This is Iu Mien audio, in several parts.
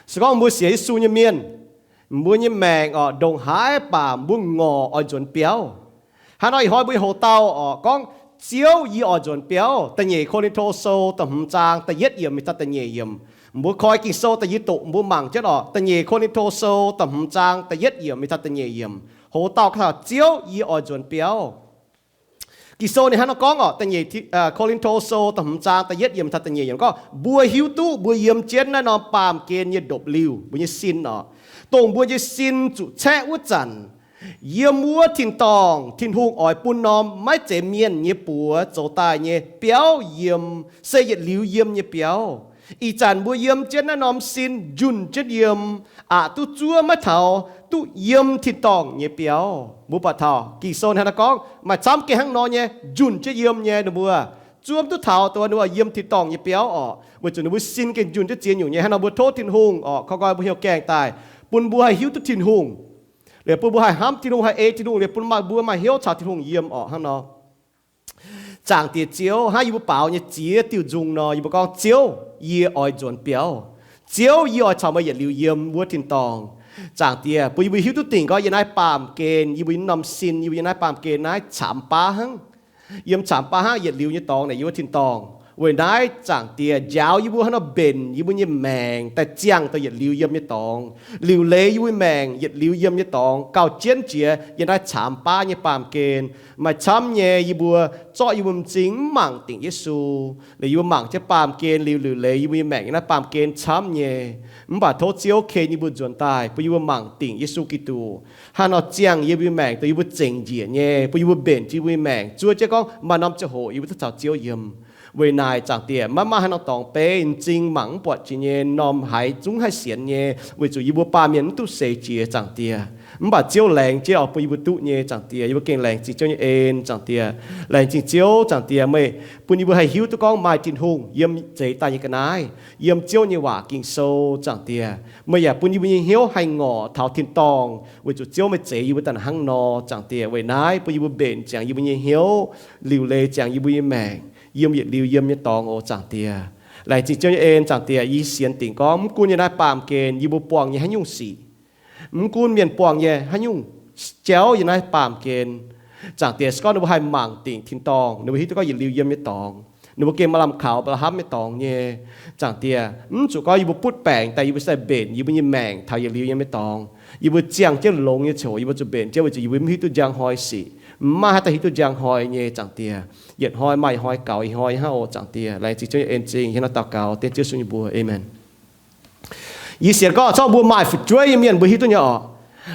Se gorngv mbuo sienx Yesu nyei mienh, mbuo nyei maengc orqc, ndongc haaix baac mbuo ngorc oix nzuonx biauv. Hnangv nor ih hnoi mbuo nyei hoc-dauh orqc gorngv, Ziouv, yie oix nzuonx biauv. Da'nyeic Ko^lin^to Sou da'hmz zaang da'yietv yiemc mingh taux da'nyeic yiemc. Mbuo koi Ging-Sou da'yietv doqc mbuo mangc jienv orqc, Da'nyeic Ko^lin^to Sou da'hmz zaang da'yietv yiemc mingh taux da'nyeic yiemc. Hoc-dauh gorngv taux, Ziouv, yie oix nzuonx biauv. Ging-Sou ninh hnangv nor gorngv orqc, Da'nyeic Ko^lin^to Sou da'hmz zaang da'yietv yiemc taux da'nyeic yiemc gorngv, Mbuo hiuv duqv mbuo yiem jienv naaiv norm baamh gen nyei ndopv-liuh, mbuo nyei sin orqc, dongh mbuo nyei sin zuqc caeqv wuov zanc, yiem wuov tin-dorngh Tin-Hungh oix bun norm maiv zeiz mienh nyei buoz zoux daaih nyei biauv yiem, se yietc liuz yiem nyei biauv. Ih zanc mbuo yiem jienv naaiv norm sin njunh jienv yiem, aqc duqv zuov maiv taux duqv yiem tin-dorngh nyei biauv. Mbuo buatc taux Ging-Sou hnangv naaiv gorngv maaih camv gengh hnangv nor nyei, njunh jienv yiem nyei ninh mbuo, zuov maiv duqv taux dongh ninh mbuo yiem tin-dorngh nyei biauv orqc, weic zuqc ninh mbuo sin gengh njunh jienv ziex nyungc nyei. Hnangv nor mbuo tov Tin-Hungh orqc, koi nqoi mbuo hnyouv gaengh daaih, bun mbuo haih hiuv duqv Tin-Hungh, liuz bun mbuo haih hnamv Tin-Hungh, haih ei Tin-Hungh, liuz bun mbuo maaih hnyouv caux Tin-Hungh yiem orqc. Hnangv nor, Zaangc Diex Ziouv, hnangv yie mbuo baaux nyei ziex diuh nzung nor, yie mbuo gorngv, Ziouv, yie oix nzuonx biauv. Ziouv, yie oix caux meih yietc liuz yiem wuov tin-dorngh. Zaangc Diex, bun yie mbuo hiuv duqv dingc gorngv yiem naaiv baamh gen, yie mbuo nyei norm sin, yie mbuo yiem naaiv baamh gen naaiv caamx baav hnangv. Yiem caamx baav hnangv, yietc liuz nyei dorngx naaic yiem wuov tin-dorngh. Weic naaiv, Zaangc Diex, njaaux yie mbuo hnangv nor mbenc yie mbuo nyei maengc daaih ziangh dongh yietc liuz yiem nyei dorngx, liuc leiz yie mbuo maengc yietc liuz yiem nyei dorngx, gauh jienv jiex yiem naaiv caamx baav nyei baamh gen. Maaih camv nyei, yie mbuo zorqv yie mbuo m'zing mv mangc dingc Yesu, liuz yie mbuo mangc jienv baamh gen liuz, liuc leiz yie mbuo nyei maengc yiem naaiv baamh gen camv nyei. Mv baac tov Ziouv ken yie mbuo nzuonx daaih, bun yie mbuo mangc dingc Yesu Giduc, hnangv nor ziangh yie mbuo nyei maengc dongh yie mbuo zengc njiec nyei, bun yie mbuo mbenc jienv yie mbuo nyei maengc, zuov jienv gorngv maaih norm ziangh hoc yie mbuo duqv caux Ziouv yiem. Weic naaic, Zaangc Diex, maiv maaih haaix norm dorngx beiv m'zing mangc mv buatc jiex nyei, norm haiz zungv haih sienx nyei, weic zuqc yie mbuo baamh mienh mv duqv seix jiex, Zaangc Diex. Mv baac Ziouv laengz jienv oix bun yie mbuo duqv nyei, Zaangc Diex. Yie mbuo gengh laengz zingh Ziouv nyei en, Zaangc Diex. Laengz zingh Ziouv, Zaangc Diex, meih bun yie mbuo haih hiuv duqv gorngv maaih Tin-Hungh yiem zeix daaih nyei ga'naaiv, yiem Ziouv nyei waac Ging-Sou, Zaangc Diex. Meih yaac bun yie mbuo nyei hnyouv haih ngorc taux tin-dorngh, weic zuqc Ziouv meih zeix yie mbuo daaih hnangv nor, Zaangc Diex. Weic naaiv bun yie mbuo mbenc ziangx yie mbuo nyei hnyouv, liuc leiz ziangx yie mbuo nyei maengc, yiem yietc liuz yiem nyei dorngx oc, Zaangc Diex. Laengz zingh Ziouv nyei en, Zaangc Diex. Yie sienx dingc gorngv mv gunv yiem naaiv baamh gen yie mbuo buangh nyei haaix nyungc sic, mv gunv mienh buangh nyei haaix nyungc jauv yiem naaiv baamh gen, Zaangc Diex, se gorngv ninh mbuo haih mangc dingc tin-dorngh, ninh mbuo hiuv duqv gorngv yietc liuz yiem nyei dorngx, ninh mbuo gengh maaih lamh kaux mba'laqv hnamv nyei dorngx nyei, Zaangc Diex, mv zuqc gorngv yie mbuo butv baengc daaih yie mbuo se mbenc yie mbuo nyei maengc taux yietc liuz yiem nyei dorngx. Yie mbuo ziangh jienv longx nyei ziangh hoc yie mbuo zuqc mbenc jienv, weic zuqc yie mbuo mv hiuv duqv njang hnoi sic. Mv maaih haaix dauh hiuv duqv njang hnoi nyei, Zaangc Diex. Yietc hnoi maaih hnoi gaux ih hnoi hnangv oc, Zaangc Diex. Laengz zingh Ziouv nyei en zingh, hiuv duqv daux gaux dengv Ziouv Yesu nyei mbuox. Aamen. Yie sienx gorngv se gorngv mbuo maaih fu'jueiv nyei mienh mbuo hiuv duqv nyei orqc.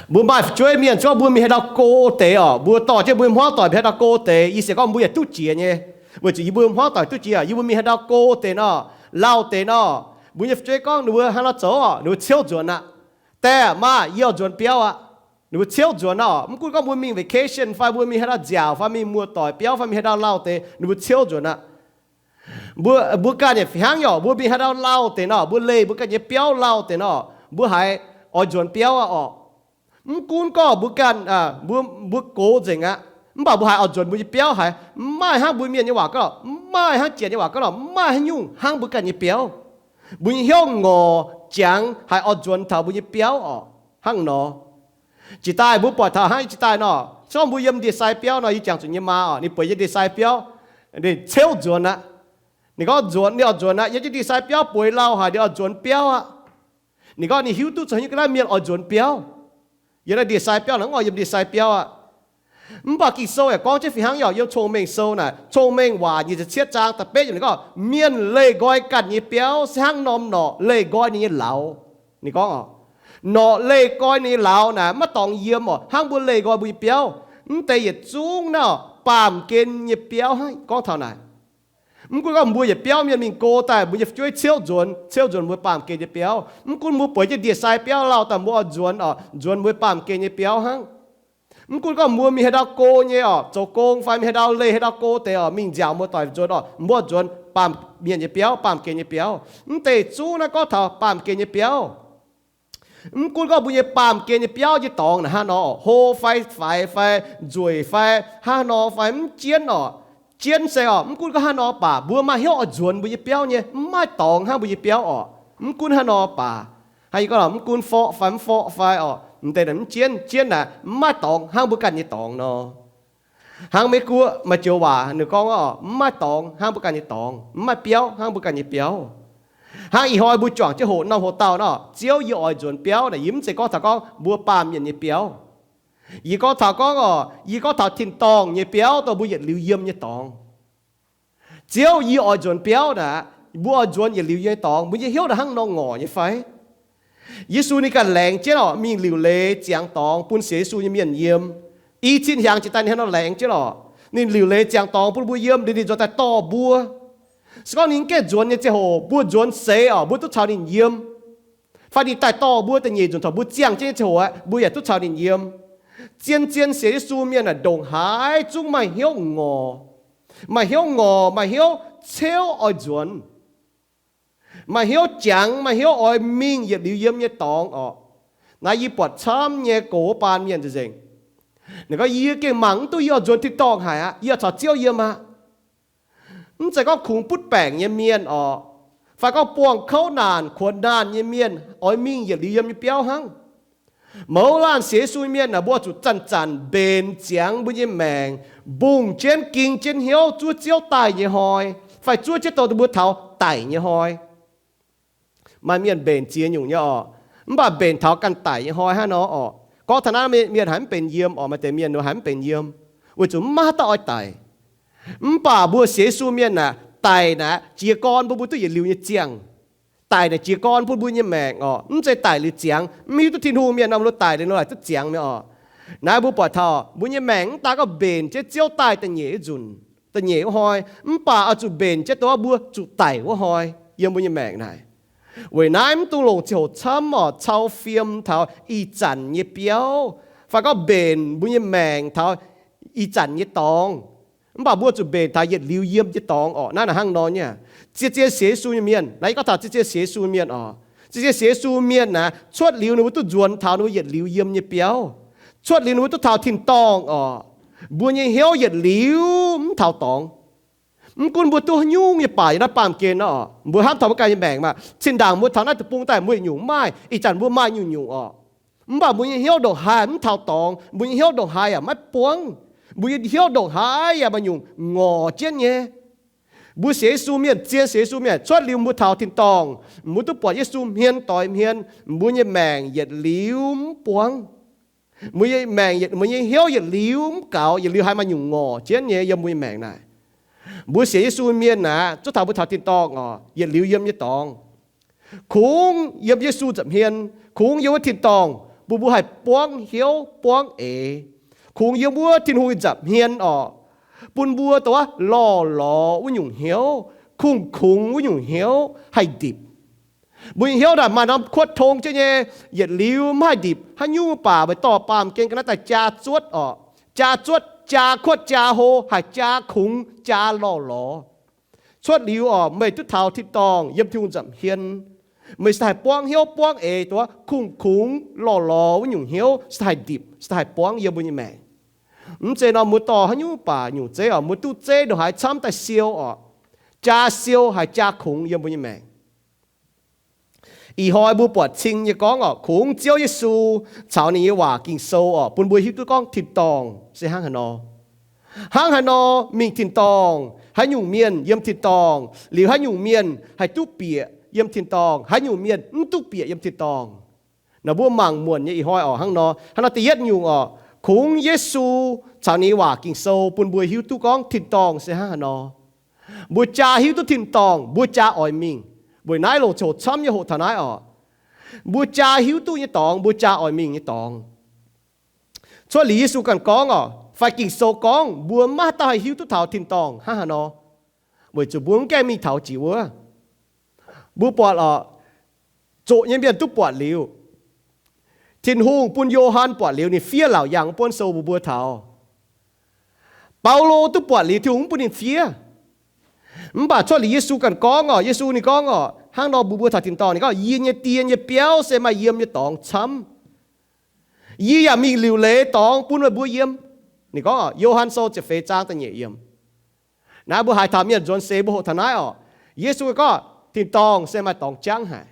Mbuo maaih fu'jueiv mienh se gorngv mbuo mingh haaix ndau go deix orqc, mbuo dorh jienv mbuo hmuangv doic mingh haaix ndau go deix, yie sienx gorngv mbuo yaac duqv jiex nyei, weic zuqc yie mbuo hmuangv doic duqv jiex. Yie mbuo mingh haaix ndau go deix nor, lauh deix nor, mbuo nyei fu'jueiv gorngv ninh mbuo hnangv nor zoux orqc, ninh mbuo ciouv nzuonx aqv. Daaih maah, yie oix nzuonx biauv aqv. Ninh mbuo ciouv nzuonx nor, mv gunv gorngv mbuo mingh vacation fai mbuo mingh haaix ndau nziaauc fai mingh muoz-doic biauv fai mingh haaix ndau lauh deix, ninh mbuo ciouv nzuonx aqv. Mbuo, mbuo ganh yaac fih hnangv nyei orqc, mbuo mingh haaix ndau lauh deix nor, mbuo leih mbuo ganh nyei biauv lauh deix nor, mbuo haiz oix nzuonx biauv aqv orqc. Mv gunv gorngv mbuo ganh, mbuo, mbuo gox nzengc aqv, mv baac mbuo haiz oix nzuonx mbuo nyei biauv haiz, mv maaih hnangv mbuo mienh nyei waac gorngv, mv maaih hnangv janx nyei waac gorngv, mv maaih haaix nyungc hnangv mbuo ganh nyei biauv. Mbuo nyei hnyouv ngorc jangx haiz oix nzuonx taux mbuo nyei biauv orqc. Hnangv nor, jiex daaih mbuo buatc taux hnangv jiex daaih nor, se gorngv mbuo yiem ndie-sai biauv nor, yie jangx zuqc yie nyei maa orqc, ninh bueix yiem ndie-sai biauv, ninh ciouv nzuonx aqv. Ninh gorngv nzuonx, ninh oix nzuonx aqv. Yiem jienv ndie-sai biauv bueix lauh haic, ninh oix nzuonx biauv aqv. Ninh gorngv ninh hiuv duqv zoux haaix nyungc ga'naaiv mienh oix nzuonx biauv. Yiem naaiv ndie-sai biauv naaic, mv oix yiem ndie-sai biauv aqv. Mv baac Ging-Sou yaac gorngv jienv fih hnangv nyei orqc, yiem Cong-Mengh Sou naaic, Cong-Mengh Waac nyic ziepc cietv zaang da'betv yiemc ninh gorngv, mienh leih nqoi ganh nyei biauv se hnangv norm norqc leih nqoi ninh nyei lauz. Ninh gorngv orqc, norqc leih nqoi ninh nyei lauz naaic maiv dorngx yiem orqc, hnangv mbuo leih nqoi mbuo nyei biauv. Mv deix yietc zungv naaiv orqc, baamh gen nyei biauv hnangv gorngv taux naaic. Mv gunv gorngv mbuo yietc biauv mienh mingh go daaih, mbuo nyei fu'jueiv ciouv nzuonx, ciouv nzuonx mbuo baamh gen nyei biauv. Mv gunv mbuo bueix jienv ndie-sai biauv lauh daaih mbuo oix nzuonx orqc, nzuonx mbuo baamh gen nyei biauv hnangv. Mv gunv gorngv mbuo mingh haaix ndau go nyei orqc, zoux gong fai mingh haaix ndau leih haaix ndau go deix orqc, mingh nziaauc muoz-doic nzuonx orqc, mbuo oix nzuonx baamh mienh nyei biauv, baamh gen nyei biauv. Mv deix zungv naaiv gorngv taux baamh gen nyei biauv. Mv gunv gorngv mbuo nyei baamh gen nyei biauv nyei dorngx naaic hnangv nor, hlo fai faix fai nzueic fai hnangv nor fai mv jienv orqc, jienv se orqc, mv gunv gorngv hnangv nor baac mbuo maaih hnyouv oix nzuonx mbuo nyei biauv nyei, mv maaih dorngx hnangv mbuo nyei biauv orqc. Mv gunv hnangv nor baac Hnangv yie gorngv, mv gunv forqv fai mv forqv fai orqc, m'deix naaic mv jienv, jienv naaic mv maaih dorngx hnangv mbuo ganh nyei dorngx nor. Hnangv Meiv Guoqv maaih joux waac ninh gorngv orqc, mv maaih dorngx hnangv mbuo ganh nyei dorngx, mv maaih biauv hnangv mbuo ganh nyei biauv. Hnangv ih hnoi mbuo juangc jienv hoqc norm hoqc dauh nor, Ziouv, yie oix nzuonx biauv naaic, yie mv zeiz gorngv taux gorngv mbuo baamh mienh nyei biauv. Yie gorngv taux gorngv orqc, yie gorngv taux tin-dorngh nyei biauv, dongh mbuo yietc liuz yiem nyei dorngx. Ziouv, yie oix nzuonx biauv naaic, mbuo oix nzuonx yietc liuz nyei dorngx. Mbuo nyei hnyouv naaic hnangv nor ngorc nyei fai? Yesu ninh ganh laengz jienv orqc, mingh liuc leiz ziangx dorngx bun sienx Yesu nyei mienh yiem. I cin hnyangx jiex daaih ninh hnangv nor laengz jienv orqc. Ninh liuc leiz ziangx dorngx bun mbuo yiem, liuz ninh nzuonx daaih dorh mbuo. Se gorngv ninh mv gaengh nzuonx nyei ziangh hoc, mbuo nzuonx seix orqc, mbuo duqv caux ninh yiem. Fai ninh daaih dorh mbuo da'nyeic nzunc taux mbuo ziangh jienv nyei ziangh hoc aqv, mbuo yaac duqv caux ninh yiem. Zien zien sienx Yesu mienh naaic ndongc haaix zungv maaih hnyouv ngorc. Maaih hnyouv ngorc, maaih hnyouv ceuv oix nzuonx. Maaih hnyouv jangx, maaih hnyouv oix mingh yietc liuz yiem nyei dorngx orqc. Naaiv yie buatc camv nyei gox wuov baan mienh nzengc. Ninh gorngv, yie gengh mangc mv duqv yie oix nzuonx tin-dorngh haic aqv, yie oix caux Ziouv yiem aqv. Mv zeiz gorngv kungx butv baengc nyei mienh orqc, fai gorngv buangh kouv naanc kuonx naanh nyei mienh oix mingh yietc liuz yiem nyei biauv hnangv. Mouz laanh sienx Yesu nyei mienh naaic, mbuo zuqc zanc-zanc mbenc ziangx mbuo nyei maengc, mbungh jienv ging jienv hnyouv zuov Ziouv daaih nyei hnoi, fai zuov jienv dongh mbuo taux daic nyei hnoi. Maaih mienh mbenc ziex nyungc nyei orqc, mv baac mbenc taux ganh daic nyei hnoi hnangv nor orqc. Gorngv taux naaiv mienh haiz mv benx yiem orqc, maaih deix mienh haiz mv benx yiem, weic zuqc mv maaih haaix dauh oix daic. Mv baac mbuo sienx Yesu mienh naaic, daic naaic jiez gorn bun mbuo duqv yietc liuz nyei ziangh. Daic naaic jiez gorn bun mbuo nyei maengc orqc. Mv zeiz daic liuz ziangx. Mv hiuv duqv Tin-Hungh mienh nor, mbuo daic liuz nor laaic duqv ziangx mi'aqv orqc. Naaiv mbuo buatc taux mbuo nyei maengc mv daan gorngv mbenc jienv Ziouv daaih da'nyeic nzunc, da'nyeic wuov hnoi, mv baac oix zuqc mbenc jienv dongh mbuo zuqc daic wuov hnoi yiem mbuo nyei maengc naaic. Weic naaiv mv dungx longc ziangh hoc camv orqc, cau fiem taux ih zanc nyei biauv, fai gorngv mbenc mbuo nyei maengc taux ih zanc nyei dorngx. Mv baac mbuo zuqc mbenc taux yietc liuz yiem nyei dorngx orqc. Naaiv naaic hnangv nor nyei. Zien-zien sienx Yesu nyei mienh, naaiv yie gorngv taux zien-zien sienx Yesu mienh orqc. Zien-zien sienx Yesu mienh naaic, cuotv liuz ninh mbuo duqv nzuonx taux ninh mbuo yietc liuz yiem nyei biauv. Cuotv liuz ninh mbuo duqv taux tin-dorngh orqc, mbuo nyei hnyouv yietc liuz mv taux dorngx. Mv gunv mbuo duqv haaix nyungc nyei baac yiem naaiv baamh gen nor orqc, mbuo hnamv taux mbuo ganh nyei maengc maah, zinh ndaangc mbuo taux naaiv deic-bung daaih mbuo yietc nyungc maaih, ih zanc mbuo maaih nyungc-nyungc orqc. Mv baac mbuo nyei hnyouv ndongc haaix mv taux dorngx, mbuo nyei hnyouv ndongc haaix yaac maiv buangv. Mbuo nyei hnyouv ndongc haaix yaac maaih nyungc ngorc jienv nyei. Mbuo sienx Yesu mienh, zien sienx Yesu mienh, cuotv liuz mbuo taux tin-dorngh, mbuo duqv buatc Yesu hmien doix hmien, mbuo nyei maengc yietc liuz mv buangv. Mbuo nyei maengc, mbuo nyei hnyouv yietc liuz mv gaux, yietc liuz haiz maaih nyungc ngorc jienv nyei yiem mbuo nyei maengc naaic. Mbuo sienx Yesu mienh aeqv, zuov taux mbuo taux tin-dorngh orqc, yietc liuz yiem nyei dorngx. Kungx yiem Yesu nza'hmien, kungx yiem wuov tin-dorngh bun mbuo haih buangv hnyouv buangv eix. Kungx yiem wuov Tin-Hungh nyei nza'hmien orqc, bun mbuo dongh wuov lorh lorz wuov nyungc hnyouv, kungx-kungx wuov nyungc hnyouv haih ndipc. Mbuo nyei hnyouv naaic maaih norm kuotv tong jienv nyei, yietc liuz mv haih ndipc. Haaix nyungc baac meih dorh baamh gen ga'naaiv daaih jaa zuotv orqc. Jaa zuotv, jaa kuotv, jaa hlo, haih jaa kungx, jaa lorh lorz. Cuotv liuz orqc, meih duqv taux tin-dorngh yiem Tin-Hungh nza'hmien, meih se haih buangv hnyouv buangv eix, dongh wuov kungx-kungx lorh lorz wuov nyungc hnyouv se haih ndipc, se haih buangv yiem mbuo nyei maengc. Mv zeiz nor mbuo dorh haaix nyungc baac nyungc zeiv orqc, mbuo duqv zeiv ndongc haaix camv daaih siou orqc, jaa siou haih jaa kungx yiem mbuo nyei maengc. Ih hnoi mbuo buatc cing nyei gorngv orqc, kungx Ziouv Yesu caux ninh nyei waac Ging-Sou orqc, bun mbuo hiuv duqv gorngv tin-dorngh se hnangv haaix nor. Hnangv haaix nor mingh tin-dorngh, haaix nyungc mienh yiem tin-dorngh, liuz haaix nyungc mienh haih duqv bieqc yiem tin-dorngh, haaix nyungc mienh mv duqv bieqc yiem tin-dorngh. Naaiv mbuo mangc muonc nyei ih hnoi orqc, hnangv nor, hnangv nor da'yietv nyungc orqc, kungx Yesu caux ninh nyei waac Ging-Sou bun mbuo hiuv duqv gorngv tin-dorngh se hnangv haaix nor. Mbuo jaa hiuv duqv tin-dorngh, mbuo jaa oix mingh. Weic naaiv longc ziangh hoc camv nyei hoqc taux naaiv orqc. Mbuo jaa hiuv duqv nyei dorngx, mbuo jaa oix mingh nyei dorngx. Cuotv liuz Yesu ganh gorngv orqc, fai Ging-Sou gorngv, mbuo maiv haaix dauh haih hiuv duqv taux tin-dorngh hnangv haaix nor, weic zuqc mbuo mv gaengh mingh taux jiex wuov. Mbuo buatc orqc, zoqc nyei mienh duqv buatc liuz. Tin-Hungh bun Yo^han buatc liuz, ninh fiev laauc yaangh buonv sou mbuox mbuo taux. Baulo duqv buatc liuz, Tin-Hungh mv bun ninh fiev. Mv baac cuotv liuz Yesu ganh gorngv orqc, Yesu ninh gorngv orqc, hnangv nor mbuox mbuo taux tin-dorngh, ninh gorngv, yie nyei die nyei biauv se maaih yiem nyei dorngx camv. Yie yaac mingh liuc leiz dorngx bun meih mbuo yiem. Ninh gorngv orqc, Yo^han Sou ziepc feix zaang da'nyeic yiemc. Naaiv mbuo haiz taux mienh nzuonx seix mbuo hoqc taux naaiv orqc. Yesu gorngv, tin-dorngh se maaih dorngx jangv haic.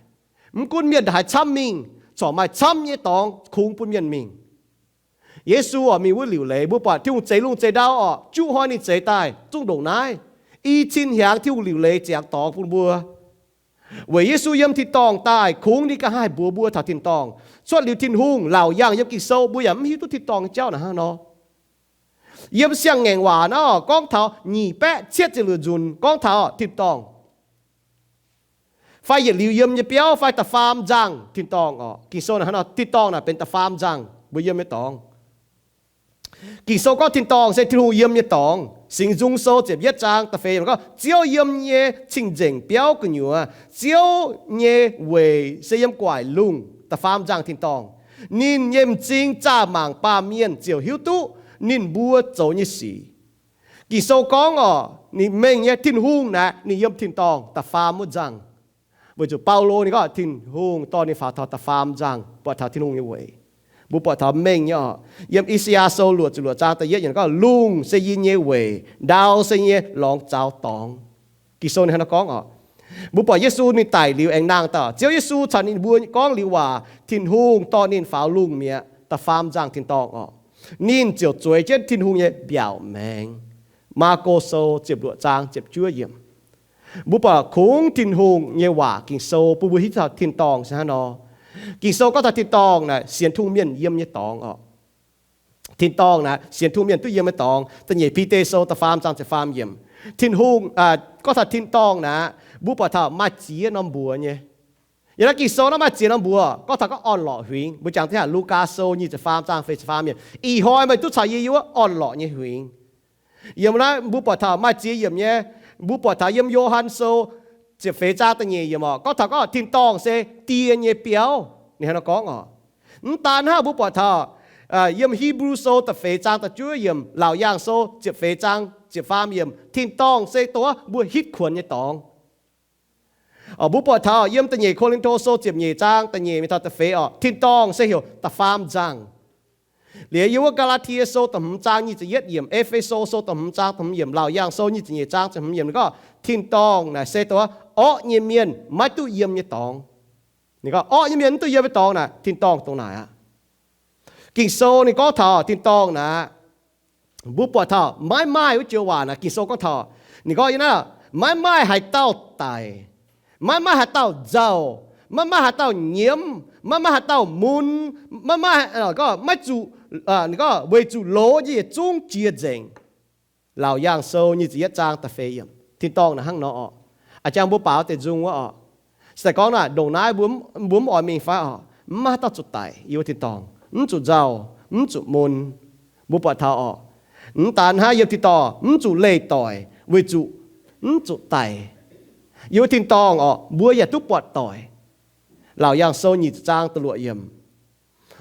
Mv gunv mienh haaix camv mingh, corc maaih camv nyei dorngx kungx bun mienh mingh. Yesu oc, mingh wuov liuc leiz, mbuo buatc Tin-Hungh zeix lungh zeix ndau oc, juqv hnoi ninh zeix daaih zungv ndongc naaiv. I cin hnyangx Tin-Hungh liuc leiz ziangx dorngx bun mbuo. Weic Yesu yiem tin-dorngh daaih kungx ninh ganh haih mbuox mbuo taux tin-dorngh. Cuotv liuz Tin-Hungh, laauc yangh yiem Ging-Sou mbuo yaac mv hiuv duqv tin-dorngh nyei jauv naaic hnangv nor. Yiem Siang-Ngaengc Waac naaiv gorngv taux nyic baeqv cietv ziepc luoqc nzunc gorngv taux tin-dorngh, fai yietc liuz yiem nyei biauv, fai da'faam nzangh tin-dorngh oc. Ging-Sou naaic hnangv nor, tin-dorngh naaic benx da'faam nzangh mbuo yiem nyei dorngx. Ging-Sou gorngv tin-dorngh se Tin-Hungh yiem nyei dorngx. Singx Nzung Sou ziepc yietv zaang da'feix gorngv, Ziouv yiem nyei cing-nzengc biauv gu'nyuoz, Ziouv nyei weic se yiem gu'nguaaic lungh, da'faam nzangh tin-dorngh. Ninh nyei m'zing zaah mangc baamh mienh ziouc hiuv duqv ninh mbuo zoux nyei sic. Ging-Sou gorngv oc, ninh mengh nyei Tin-Hungh naaic ninh yiem tin-dorngh da'faam wuov nzangh. Weic zuqc Baulo ninh gorngv Tin-Hungh dorh ninh faaux taux da'faam nzangh, buatc taux Tin-Hungh nyei weic. Mbuo buatc taux mengh nyei oc. Yiem I^saa^yaa Sou luoqc ziepc luoqc zaang da'yietv yiemc gorngv, Lungh se yie nyei weic, ndau se yie nyei lorngx zaux dorngx. Ging-Sou ninh hnangv nor gorngv oc. Mbuo buatc Yesu ninh daic liuz aengx nangh daaih, Ziouv Yesu caux ninh mbuo gorngv liuz waac, Tin-Hungh dorh ninh faaux lungh mi'aqv, da'faam nzangh tin-dorngh oc. Ninh ziouc zueiz jienv Tin-Hungh nyei mbiaauc maengx. Maako Sou ziepc luoqc zaang ziepc juov yiemc. Mbuo buatc kungx Tin-Hungh nyei waac Ging-Sou bun mbuo hiuv taux tin-dorngh se hnangv nor. Ging-Sou gorngv taux tin-dorngh naaic sienx Tin-Hungh mienh yiem nyei dorngx oc. Tin-dorngh naaic sienx Tin-Hungh mienh duqv yiem nyei dorngx. Da'nyeic Bide Sou da'faam zaang ziepc faam yiemc. Tin-Hungh, gorngv taux tin-dorngh naaic, mbuo buatc taux maaih ziex norm mbuox nyei. Yiem naaiv Ging-Sou naaiv maaih ziex norm mbuox, gorngv taux gorngv orn-lorqc huingx. Mbuo jangx deix haac Lugaa Sou nyic ziepc faam zaang feix ziepc faam yiemc, Ih hnoi meih duqv caux yie yiem wuov orn-lorqc nyei huingx. Yiem naaiv mbuo buatc taux maaih ziex yiemc nyei. Mbuo buatc taux yiem Yo^han Sou ziepc feix zaang da'nyeic yiemc oc, gorngv taux gorngv tin-dorngh se Die nyei biauv. Ninh hnangv nor gorngv oc. Mv daan hnangv, mbuo buatc taux yiem Hipv^lu Sou da'feix zaang da'juov yiemc, Laauc Yaangh Sou ziepc feix zaang ziepc faam yiemc, tin-dorngh se dongh mbuo hitv kuonx nyei dorngx. Mbuo buatc taux yiem da'nyeic Ko^lin^to Sou ziepc nyeic zaang da'nyeic mingh taux da'feix oc, tin-dorngh se heuc da'faam nzangh. Liuz yiem wuov Gaa^laa^tie Sou da'hmz zaang nyic ziepc yietv yiemc, E^fe^so Sou da'hmz zaang da'hmz yiemc, Laauc Yaangh Sou nyic ziepc nyeic zaang ziepc hmz yiemc, ninh gorngv tin-dorngh naaic se dongh orqv nyei mienh maiv duqv yiem nyei dorngx. Ninh gorngv orqv nyei mienh mv duqv yiem nyei dorngx naaic, tin-dorngh dongh naaic aqv. Ging-Sou ninh gorngv taux tin-dorngh naaic, mbuo buatc taux maiv maaih wuov joux waac naaic, Ging-Sou gorngv taux, ninh gorngv yiem naaiv, maiv maaih haaix dauh daic, maiv maaih haaix dauh nzauh, maiv maaih haaix dauh nyiemv, maiv maaih haaix dauh mun, maiv maaih, gorngv maiv zuqc, ninh gorngv weic zuqc loz nyei yietc zungv jiex nzengc. Laauc Yaangh Sou nyic ziepc yietv zaang da'feix yiemc, tin-dorngh naaic hnangv nor oc. A'jang mbuo baaux deix nzung wuov oc. Se daaih gorngv naaic, ndongc naaiv mbuo mv oix mingh fai oc, mv maaih haaix dauh zuqc daic yiem wuov tin-dorngh, mv zuqc nzauh, mv zuqc mun. Mbuo buatc taux oc, mv daan hnangv, yiem tin-dorngh mv zuqc leih doic weic zuqc mv zuqc daic. Yiem wuov tin-dorngh oc, mbuo yaac duqv buatc doic. Laauc Yaangh Sou nyic ziepc zaang da'luoqc yiemc.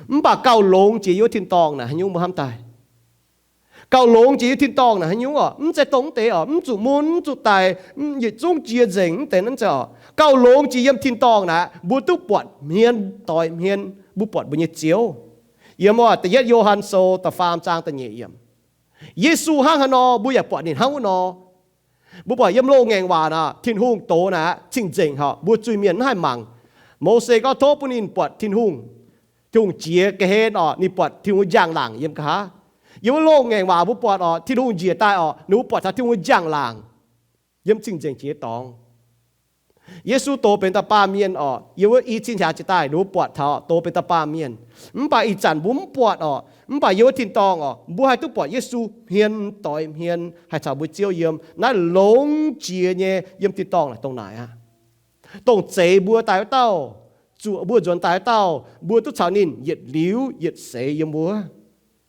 Mv baac gauh longx jiex yiem wuov tin-dorngh naaic haaix nyungc mbuo hnamv daaih? Gauh longx jiex yiem tin-dorngh naaic haaix nyungc oc? Mv zeiz dongh mv deix oc, mv zuqc mun, mv zuqc daic, yietc zungv jiex nzengc mv deix, mv zeiz oc. Gauh longx jiex yiem tin-dorngh naaic, mbuo duqv buatc hmien doix hmien, mbuo buatc mbuo nyei Ziouv. Yiem da'yietv Yo^han Sou da'faam zaang da'nyeic yiemc. Yesu hnangv haaix nor, mbuo yaac buatc ninh hnangv wuov nor. Mbuo buatc yiem loz-ngaengc waac naaic, Tin-Hungh doz naaic cing-nzengc horc, mbuo zuiz-mienh mv haih mangc. Mose gorngv tov bun ninh buatc Tin-Hungh. Tin-Hungh jiex ga'hlen oc, ninh buatc Tin-Hungh njang-laangc yiem nqa'haav. Yiem wuov loz-ngaengc waac mbuo buatc oc, Tin-Hungh njiec daaih oc, ninh mbuo buatc taux Tin-Hungh njang-laangc yiem cing-nzengc jiex nyei dorngx. Yesu doz benx dauh baamh mienh oc, yiem wuov i cin hiaangx jiex daaih ninh mbuo buatc taux doz benx dauh baamh mienh. Mv baac ih zanc mbuo mv buatc oc, mv baac yiem wuov tin-dorngh oc, mbuo haih duqv buatc Yesu hmien doix hmien haih caux mbuo Ziouv yiem. Naaiv longx jiex nyei yiem tin-dorngh naaic dongh naaic aqv. Dongh zeix mbuo daaih wuov dauh, zuoqc mbuo nzuonx daaih wuov dauh, mbuo duqv caux ninh yietc liuz yietc seix yiem wuov.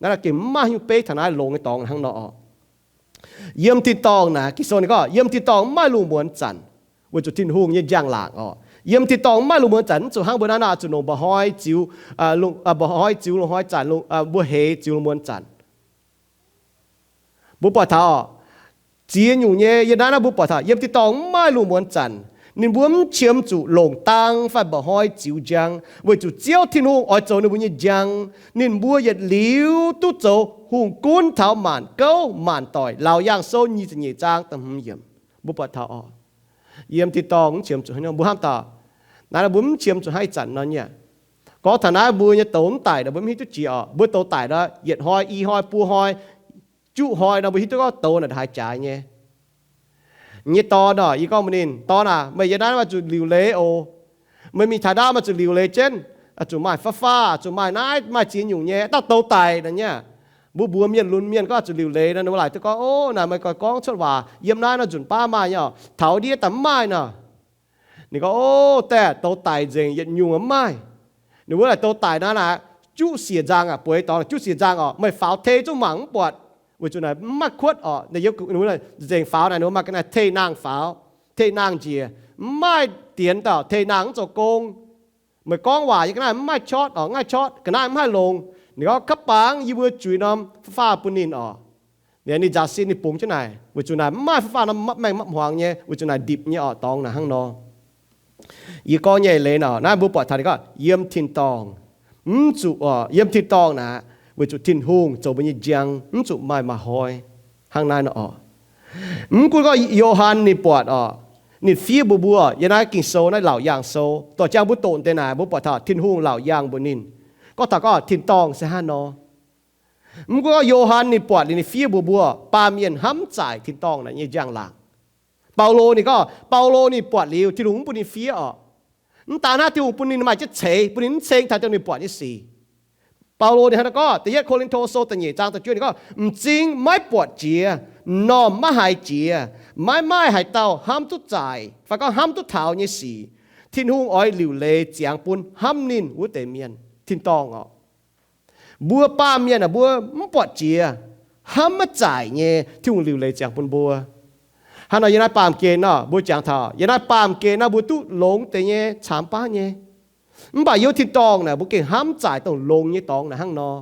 Naaiv gengh mv maaih nyungc beiv taux naaiv longx nyei dorngx hnangv nor oc. Yiem tin-dorngh naaic, Ging-Sou ninh gorngv, yiem tin-dorngh mv maaih lungh muonz zanc, weic zuqc Tin-Hungh nyei njang-laangc oc. Yiem tin-dorngh mv maaih lungh muonz zanc, mv zuqc hnangv mbuo naaiv nor zuqc longc mba'hnoi ziux, mba'hnoi ziux lungh hnoi zanc, mbuo heix ziux lungh muonz zanc. Mbuo buatc taux oc, ziex nyungc nyei yiem naaiv naaiv mbuo buatc taux yiem tin-dorngh mv maaih lungh muonz zanc, ninh mbuo mv qiemx zuqc longc dang fai mba'hnoi ziux njang, weic zuqc Ziouv Tin-Hungh oix zoux ninh mbuo nyei njang. Ninh mbuo yietc liuz duqv zoux hungh gunv taux maanc gouv maanc doic. Laauc Yaangh Sou nyic ziepc nyeic zaang da'hmz yiemc. Mbuo buatc taux oc, yiem tin-dorngh mv qiemx zuqc haaix nyungc. Mbuo hnamv taux Naaiv mbuo mv qiemx zuqc hnangv ih zanc nor nyei. Gorngv taux naaiv mbuo nyei douz mv daic nor mbuo mv hiuv duqv jiex oc. Mbuo douz daic nor yietc hnoi, i hnoi, buo hnoi, juqv hnoi nor mbuo hiuv duqv gorngv douz naaic haaix jaaix nyei. Nyei dorn oc, yie gorngv mbuox ninh, Dorn aac, meih yiem naaiv maaih zuqc liuc leiz oc. Meih mingh taux naaiv maaih zuqc liuc leiz jienv, zuqc maaih fav-fav, zuqc maaih naaiv maaih ziex nyungc nyei, dauh douz daic nor nyei. Mbuo mbuox mienh lunx mienh gorngv zuqc liuc leiz nor, ninh mbuo laaic duqv gorngv, Ov, naaic meih gorngv cuotv waac, yiem naaiv nor nzunc baav maaih nyei oc, taux ndiev daaih mv maaih nor. Ninh gorngv, Ov, daaih douz daic nzengc, yietc nyungc mv maaih. Ninh mbuo laaic douz daic nor naaic, juqv siec nzang aqv, bueix dorngx juqv siec nzang oc, meih faaux tei zungv mangc mv buatc, weic zuqc naaic mv maaih kuotv oc. Nzengc faaux naaic ninh mbuo maaih ga'naaiv tei-naang faaux, tei-naang njiec, mv maaih dienx dauh tei-naang mv zoux gong. Meih gorngv waac yiem ga'naaiv mv maaih qotv oc, mv maaih qotv, ga'naaiv mv haih longx. Ninh gorngv, Kaav bangc yie mbuo juix norm fav-fav bun ninh oc. Ninh nzaaux sin ninh bungx jienv naaic, weic zuqc naaic mv maaih fav-fav norm maengh mapv hmuangx nyei, weic zuqc naaic ndipc nyei oc, dorngx naaic hnangv nor. Yie gorngv nyei leiz nor, naaiv mbuo buatc taux ninh gorngv yiem tin-dorngh, mv zuqc oc, yiem tin-dorngh naaic, weic zuqc Tin-Hungh zoux mbuo nyei njang, mv zuqc maaih maa hnoi hnangv naaiv nor oc. Mv gunv gorngv Yo^han ninh buatc oc, ninh fiev mbuox mbuo yiem naaiv Ging-Sou naaiv Laauc Yaangh Sou, dorh jang mbuo doqc deix naaic mbuo buatc taux Tin-Hungh laauc yaangh mbuox ninh, gorngv taux gorngv tin-dorngh se hnangv nor. Mv gunv gorngv Yo^han ninh buatc liuz ninh fiev mbuox mbuo, baamh mienh hnamv zaaic tin-dorngh naaic nyei njang-laangc. Baulo ninh gorngv, Baulo ninh buatc liuz Tin-Hungh mv bun ninh fiev oc. Mv daan hnangv, Tin-Hungh bun ninh maaih jienv ceix, bun ninh mv ceng taux dongh ninh buatc nyei sic. Baulo ninh hnangv naaiv gorngv, Da'yietv Ko^lin^to Sou da'nyeic zaang da'juov ninh gorngv, M'zing maiv buatc jiex, m'normh maiv haiz jiex, maiv maaih haaix dauh hnamv duqv zaaic fai gorngv hnamv duqv taux nyei sic, Tin-Hungh oix liuc leiz ziangx bun hnamv ninh wuov deix mienh, tin-dorngh oc. Mbuo baamh mienh aah, mbuo mv buatc jiex, hnamv maiv zaaic nyei, Tin-Hungh liuc leiz ziangx bun mbuo. Hnangv nor yiem naaiv baamh gen nor, mbuo jangx taux yiem naaiv baamh gen nor mbuo duqv longx deix nyei caamx baav nyei. Mv baac yiem tin-dorngh naaic mbuo gengh hnamv zaaic dongh longx nyei dorngx naaic hnangv nor.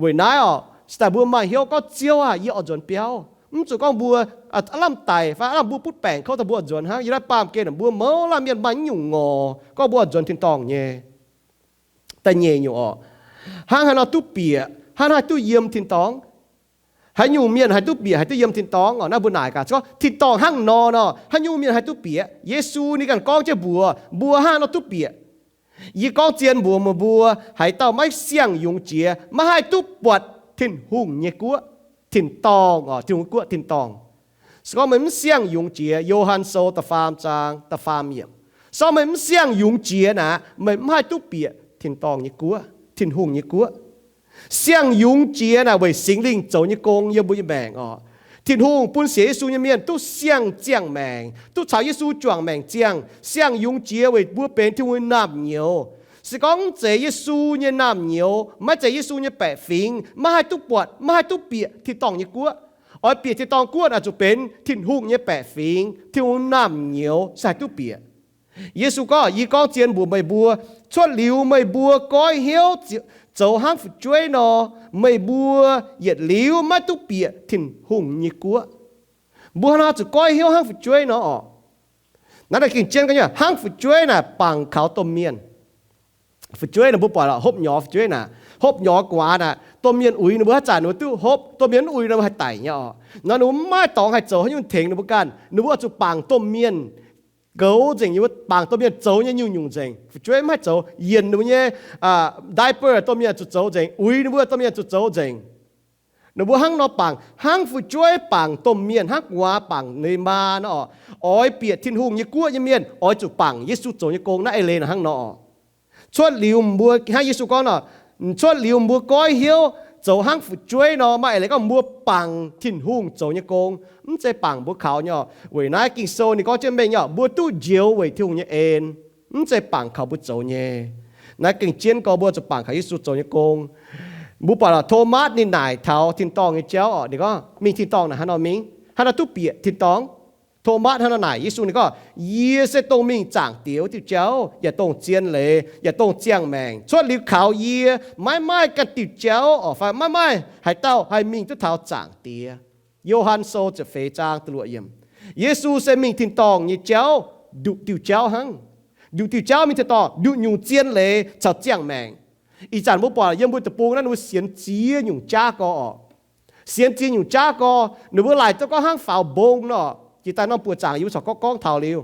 Weic naaiv oc, se daaih mbuo maaih hnyouv gorngv, Ziouv aah, yie oix nzuonx biauv. Mv zuqc gorngv mbuo aav lamh daic fai aav lamh mbuo butv baengc kouv daaih mbuo oix nzuonx hnangv. Yiem naaiv baamh gen naaic mbuo mouz laanh mienh maaih nyungc ngorc gorngv mbuo oix nzuonx tin-dorngh nyei. Da'nyeic nyungc oc, hnangv haaix nor duqv bieqc, hnangv haaix duqv yiem tin-dorngh? Haaix nyungc mienh haih duqv bieqc, haih duqv yiem tin-dorngh oc? Naaiv mbuo naaic gaax, gorngv tin-dorngh hnangv nor nor, haaix nyungc mienh haih duqv bieqc? Yesu ninh ganh gorngv jienv mbuox mbuo hnangv haaix nor duqv bieqc. Yie gorngv zien mbuox meih mbuo, haaix dauh maiv siang-yungz jiex, maiv haih duqv buatc Tin-Hungh nyei guoqv, tin-dorngh oc, Tin-Hungh guoqv tin-dorngh. Se gorngv meih mv siang-yungz jiex, Yo^han Sou da'faam zaang da'faam yiemc, se gorngv meih mv siang-yungz jiex naaic, meih mv haih duqv bieqc tin-dorngh nyei guoqv, Tin-Hungh nyei guoqv. Siang-yungz jiex naaic weic Singx Lingh zoux nyei gong yiem mbuo nyei maengc oc. Tin-Hungh bun sienx Yesu nyei mienh duqv siang ziangh maengc, duqv caux Yesu juangc maengc ziangh. Siang-yungz jiex weic mbuo benx Tin-Hungh nyei naamh nyouz. Se gorngv mv zeiz Yesu nyei naamh nyouz, maiv zeiz Yesu nyei baeqc fingx, maiv haih duqv buatc, maiv haih duqv bieqc tin-dorngh nyei guoqv. Oix bieqc tin-dorngh guoqv naaic zuqc benx Tin-Hungh nyei baeqc fingx, Tin-Hungh naamh nyouz se haih duqv bieqc. Yesu gorngv, yie gorngv zien mbuox meih mbuo, cuotv liuz meih mbuo goiv hnyouv zoux hnangv fu'jueiv nor, meih mbuo yietc liuz maiv duqv bieqc Tin-Hungh nyei guoqv. Mbuo hnangv nor zuqc goiv hnyouv hnangv fu'jueiv nor oc. Naaiv daaih gengh jienv gorngv nyei, hnangv fu'jueiv naaic bangc kaux domh mienh. Fu'jueiv naaic mbuo buatc hopv nyorx fu'jueiv naaic, hopv nyorx gu'nguaaz naaic, domh mienh uix ninh mbuo haaix zanc ninh mbuo duqv hopv, domh mienh mv uix ninh mbuo haih daic nyei oc. Nor ninh mbuo mv maaih dorngx haih zoux haaix nyungc tengx ninh mbuo ganh, ninh mbuo oix zuqc bangc domh mienh goux nzengc, ninh mbuo bangc domh mienh zoux nyei nyungc-nyungc nzengc. Fu'jueiv mv haih zoux, yienc ninh mbuo nyei diaper domh mienh zuqc zoux nzengc, uix ninh mbuo domh mienh zuqc zoux nzengc. Ninh mbuo hnangv nor bangc, hnangv fu'jueiv bangc domh mienh, hnangv gu'nguaaz bangc ninh maa nor oc. Oix bieqc Tin-Hungh nyei guoqv nyei mienh oix zuqc bangc Yesu zoux nyei gong. Naaiv eix leiz naaic hnangv nor oc. Cuotv liuz mbuo, hnangv Yesu gorngv nor, cuotv liuz mbuo goiv hnyouv zoux hnangv fu'jueiv nor, maaih eix leiz gorngv mbuo bangc Tin-Hungh zoux nyei gong, mv zeiz bangc mbuo kaux nyei oc. Weic naaiv Ging-Sou ninh gorngv jienv mengh nyei oc, mbuo duqv njoux weic Tin-Hungh nyei en, mv zeiz bangc kaux mbuo zoux nyei. Naaiv gengh jienv gorngv mbuo zuqc bangc kaux Yesu zoux nyei gong. Mbuo buatc lorqc, Tomatv ninh naaic taux tin-dorngh nyei jauv oc. Ninh gorngv, Mingh tin-dorngh naaic hnangv nor mingh, hnangv nor duqv bieqc tin-dorngh. Tomatv hnangv nor naaic Yesu, ninh gorngv, Yie se dongh mingh, zaangc Diex wuov diuh jauv, yaac dongh zien leiz, yaac dongh ziangh maengc. Cuotv liuz kaux yie, maiv maaih ganh diuh jauv oc, fai maiv maaih haaix dauh haih mingh duqv taux zaangc Diex. Yo^han Sou ziepc feix zaang da'luoqc yiemc. Yesu se mingh tin-dorngh nyei jauv, nduqc diuh jauv hnangv. Nduqc diuh jauv mingh tin-dorngh, nduqc nyungc zien leiz caux ziangh maengc. Ih zanc mbuo buatc yiem mbuo deic-bung naaiv, ninh mbuo sienx ziex nyungc jaav gorx oc. Sienx ziex nyungc jaav gorx, ninh mbuo laaic duqv gorngv hnangv faaux mbong nor. Jiex daaih norm buoqc zaangc yie mbuo corc gorngv gorngv taux liuz,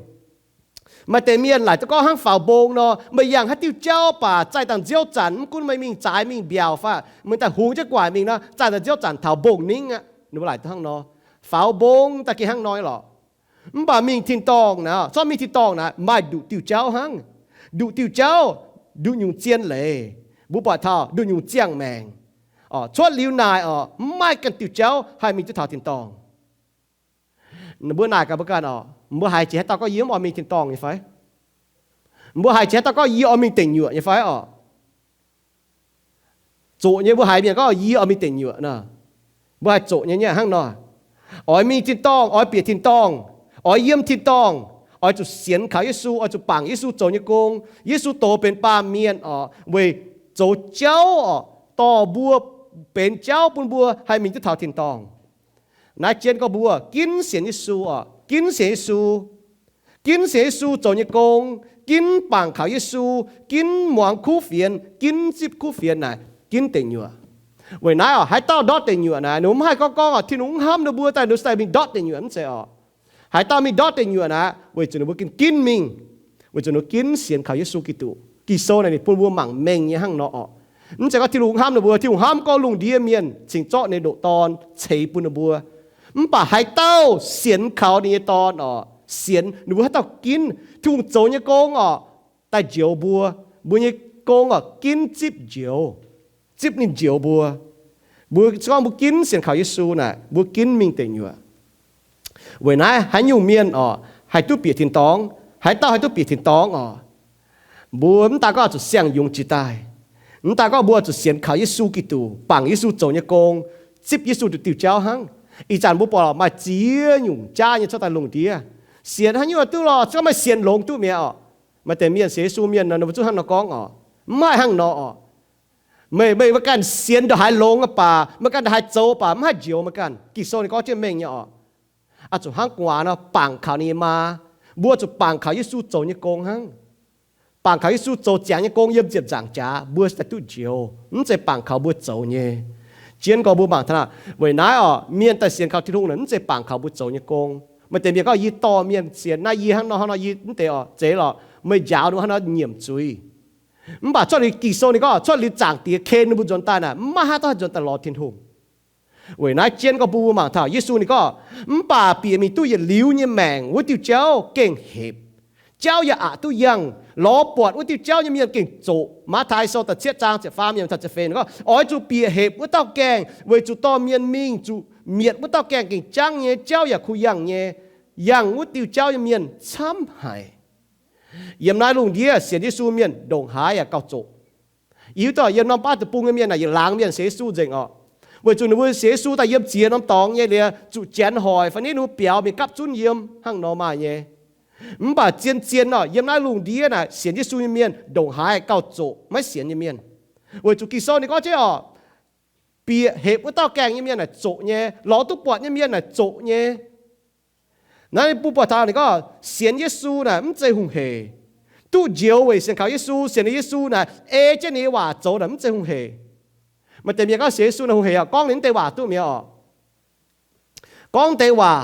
Maaih deix mienh laaic duqv gorngv hnangv faaux mbong nor, meih yangh haaix diuh jauv baac zaih dangh nziouv zanc, mv gunv meih mingh zaaix mingh mbiaauc fai meih daaih hungx jienv gu'nguaaic mingh nor, zaih dangh nziouv zanc taux mbong ningv aqv. Ninh mbuo laaic duqv hnangv nor. Faaux mbong daaih gengh hnangv nor lorqc. Mv baac mingh tin-dorngh naaic, corc mingh tin-dorngh naaic maaih nduqc diuh jauv hnangv. Nduqc diuh jauv, nduqc nyungc zien leiz, mbuo buatc taux nduqc nyungc ziangh maengc. Cuotv liuz naaic orqc, mv maaih ganh diuh jauv haih mingh duqv taux tin-dorngh. Mbuo naaic gaax mbuo ganh orqc, mbuo haiz jiex haaix dauh gorngv yie mv oix mingh tin-dorngh nyei fai? Mbuo haiz jiex haaix dauh gorngv yie oix mingh deic nyuoqc nyei fai orqc? Zoqc nyei, mbuo haiz mienh gorngv yie oix mingh deic nyuoqc nor, mbuo haih zoqc nyei nyei hnangv nor. Oix mingh tin-dorngh, oix bieqc tin-dorngh, oix yiem tin-dorngh, oix zuqc sienx kaux Yesu, oix zuqc bangc Yesu zoux nyei gong. Yesu doz benx baamh mienh orqc, weic zoux jauv orqc, dorh mbuo benx jauv bun mbuo haih mingh duqv taux tin-dorngh. Naaiv jienv gorngv mbuo ginv sienx Yesu orqc, ginv sienx Yesu, ginv sienx Yesu zoux nyei gong, ginv bangc kaux Yesu, ginv muangx kuv fienx, ginv zipv kuv fienx naaic, ginv deic nyuoqc. Weic naaiv orqc, haaix dauh ndortv deic nyuoqc naaic, ninh mbuo mv haih gorngv gorngv orqc, Tin-Hungh mv hnamv ninh mbuo daaih, ninh mbuo daaih mingh ndortv deic nyuoqc, mv zeiz orqc. Haaix dauh mingh ndortv deic nyuoqc naaic, weic zuqc ninh mbuo ginv, ginv mingh, weic zuqc ninh mbuo ginv sienx kaux Yesu Giduc. Ging-Sou naaic ninh bun mbuo mangc mengh nyei hnangv nor orqc. Mv zeiz gorngv Tin-Hungh hnamv ninh mbuo, Tin-Hungh hnamv gorngv lungh ndiev mienh cingx zorqv ninh ndoqc Dorn ceix bun ninh mbuo. Mv baac haaix dauh sienx kaux ninh nyei Dorn orqc, sienx ninh mbuo haaix dauh ginv Tin-Hungh zoux nyei gong orqc, daaih njoux mbuo, mbuo nyei gong orqc, ginv zipv njoux, zipv ninh njoux mbuo. Mbuo se gorngv mbuo ginv sienx kaux Yesu naaic, mbuo ginv mingh deic nyuoqc. Weic naaiv haaix nyungc mienh orqc haih duqv bieqc tin-dorngh? Haaix dauh haih duqv bieqc tin-dorngh orqc? Mbuo mv daan gorngv zuqc siang-yungz jiex daaih, mv daan gorngv mbuo zuqc sienx kaux Yesu Giduc, bangc Yesu zoux nyei gong, zipv Yesu nduqc diuh jauv hnangv. Ih zanc mbuo buatc maaih ziex nyungc jaav nyei cuotv daaih lungh ndiev. Sienx haaix nyungc duqv lorqc, se gorngv meih sienx longx duqv mi'aqv orqc. Maaih deix mienh sienx Yesu mienh nor, ninh mbuo zungv hnangv nor gorngv orqc, mv haih hnangv nor orqc. Meih, meih, meih ganh sienx ndongc haaix longx baac, meih ganh ndongc haaix zoux baac mv haih njoux meih ganh. Ging-Sou ninh gorngv jienv mengh nyei orqc. Oix zuqc hnangv gu'nguaaz nor bangc kaux ninh nyei maa. Mbuo zuqc bangc kaux Yesu zoux nyei gong hnangv. Bangc kaux Yesu zoux ziangx nyei gong yiem ziepc nzaangc jaax, mbuo daaih duqv njoux, mv zeiz bangc kaux mbuo zoux nyei. Jienv gorngv mbuo mangc taux naaic, weic naaiv orqc, mienh daaih sienx kaux Tin-Hungh naaic mv zeiz bangc kaux mbuo zoux nyei gong. Maaih deix mienh gorngv, yie dorh mienh sienx naaiv, yie hnangv nor hnangv nor, yie mv deix orqc, zeiz lorqc, meih njaaux ninh hnangv nor nyiemc zuiz. Mv baac cuotv liuz Ging-Sou ninh gorngv, cuotv liuz Zaangc Diex ken ninh mbuo nzuonx daaih naaic, mv maaih haaix dauh haih nzuonx daaih lorz Tin-Hungh. Weic naaiv jienv gorngv mbuo mangc taux Yesu ninh gorngv, mv baac bieqc mingh duqv yietc liuz nyei maengc wuov diuh jauv gengh hepc, jauv yaac aqc duqv yangh. Lorz buatc wuov diuh jauv nyei mienh gengh zoqc. Matv^taai Sou da'cietv zaang ziepc faam yiemc taux ziepc feix gorngv, oix zuqc bieqc hepc wuov dauh gaengh, weic zuqc dorh mienh mingh zuqc mietc wuov dauh gaengh gengh jangv nyei, jauv yaac kuh yangh nyei. Yangh wuov diuh jauv nyei mienh camv haic. Yiem naaiv lungh ndiev sienx Yesu mienh ndongc haaix yaac gauh zoqc. Yie hiuv duqv yiem norm baav deic-bung nyei mienh naaic yietc laangz mienh sienx Yesu nzengc orqc, weic zuqc ninh mbuo sienx Yesu daaih yiem ziex norm dorngx nyei liuz zuqc janx hoic fai ninh mbuo biaux mingh gapv zunv yiem hnangv nor maaih nyei. Mv baac zien-zien orqc, yiem naaiv lungh ndiev naaic sienx Yesu nyei mienh ndongc haaix gauh zoqc maiv sienx nyei mienh. Weic zuqc Ging-Sou ninh gorngv jienv orqc, bieqc hepc wuov dauh gaengh nyei mienh naaic zoqc nyei, lorz duqv buatc nyei mienh naaic zoqc nyei. Naaiv ninh mbuo buatc taux ninh gorngv sienx Yesu naaic mv zeiz hungh hec. Duqv njoux weic sienx kaux Yesu, sienx liuz Yesu naaic ei jienv ninh nyei waac zoux naaic mv zeiz hungh hec. Maaih deix mienh gorngv sienx Yesu naaic hungh hec orqc, gorngv ninh mv deix waac duqv mi'aqv orqc. Gorngv deix waac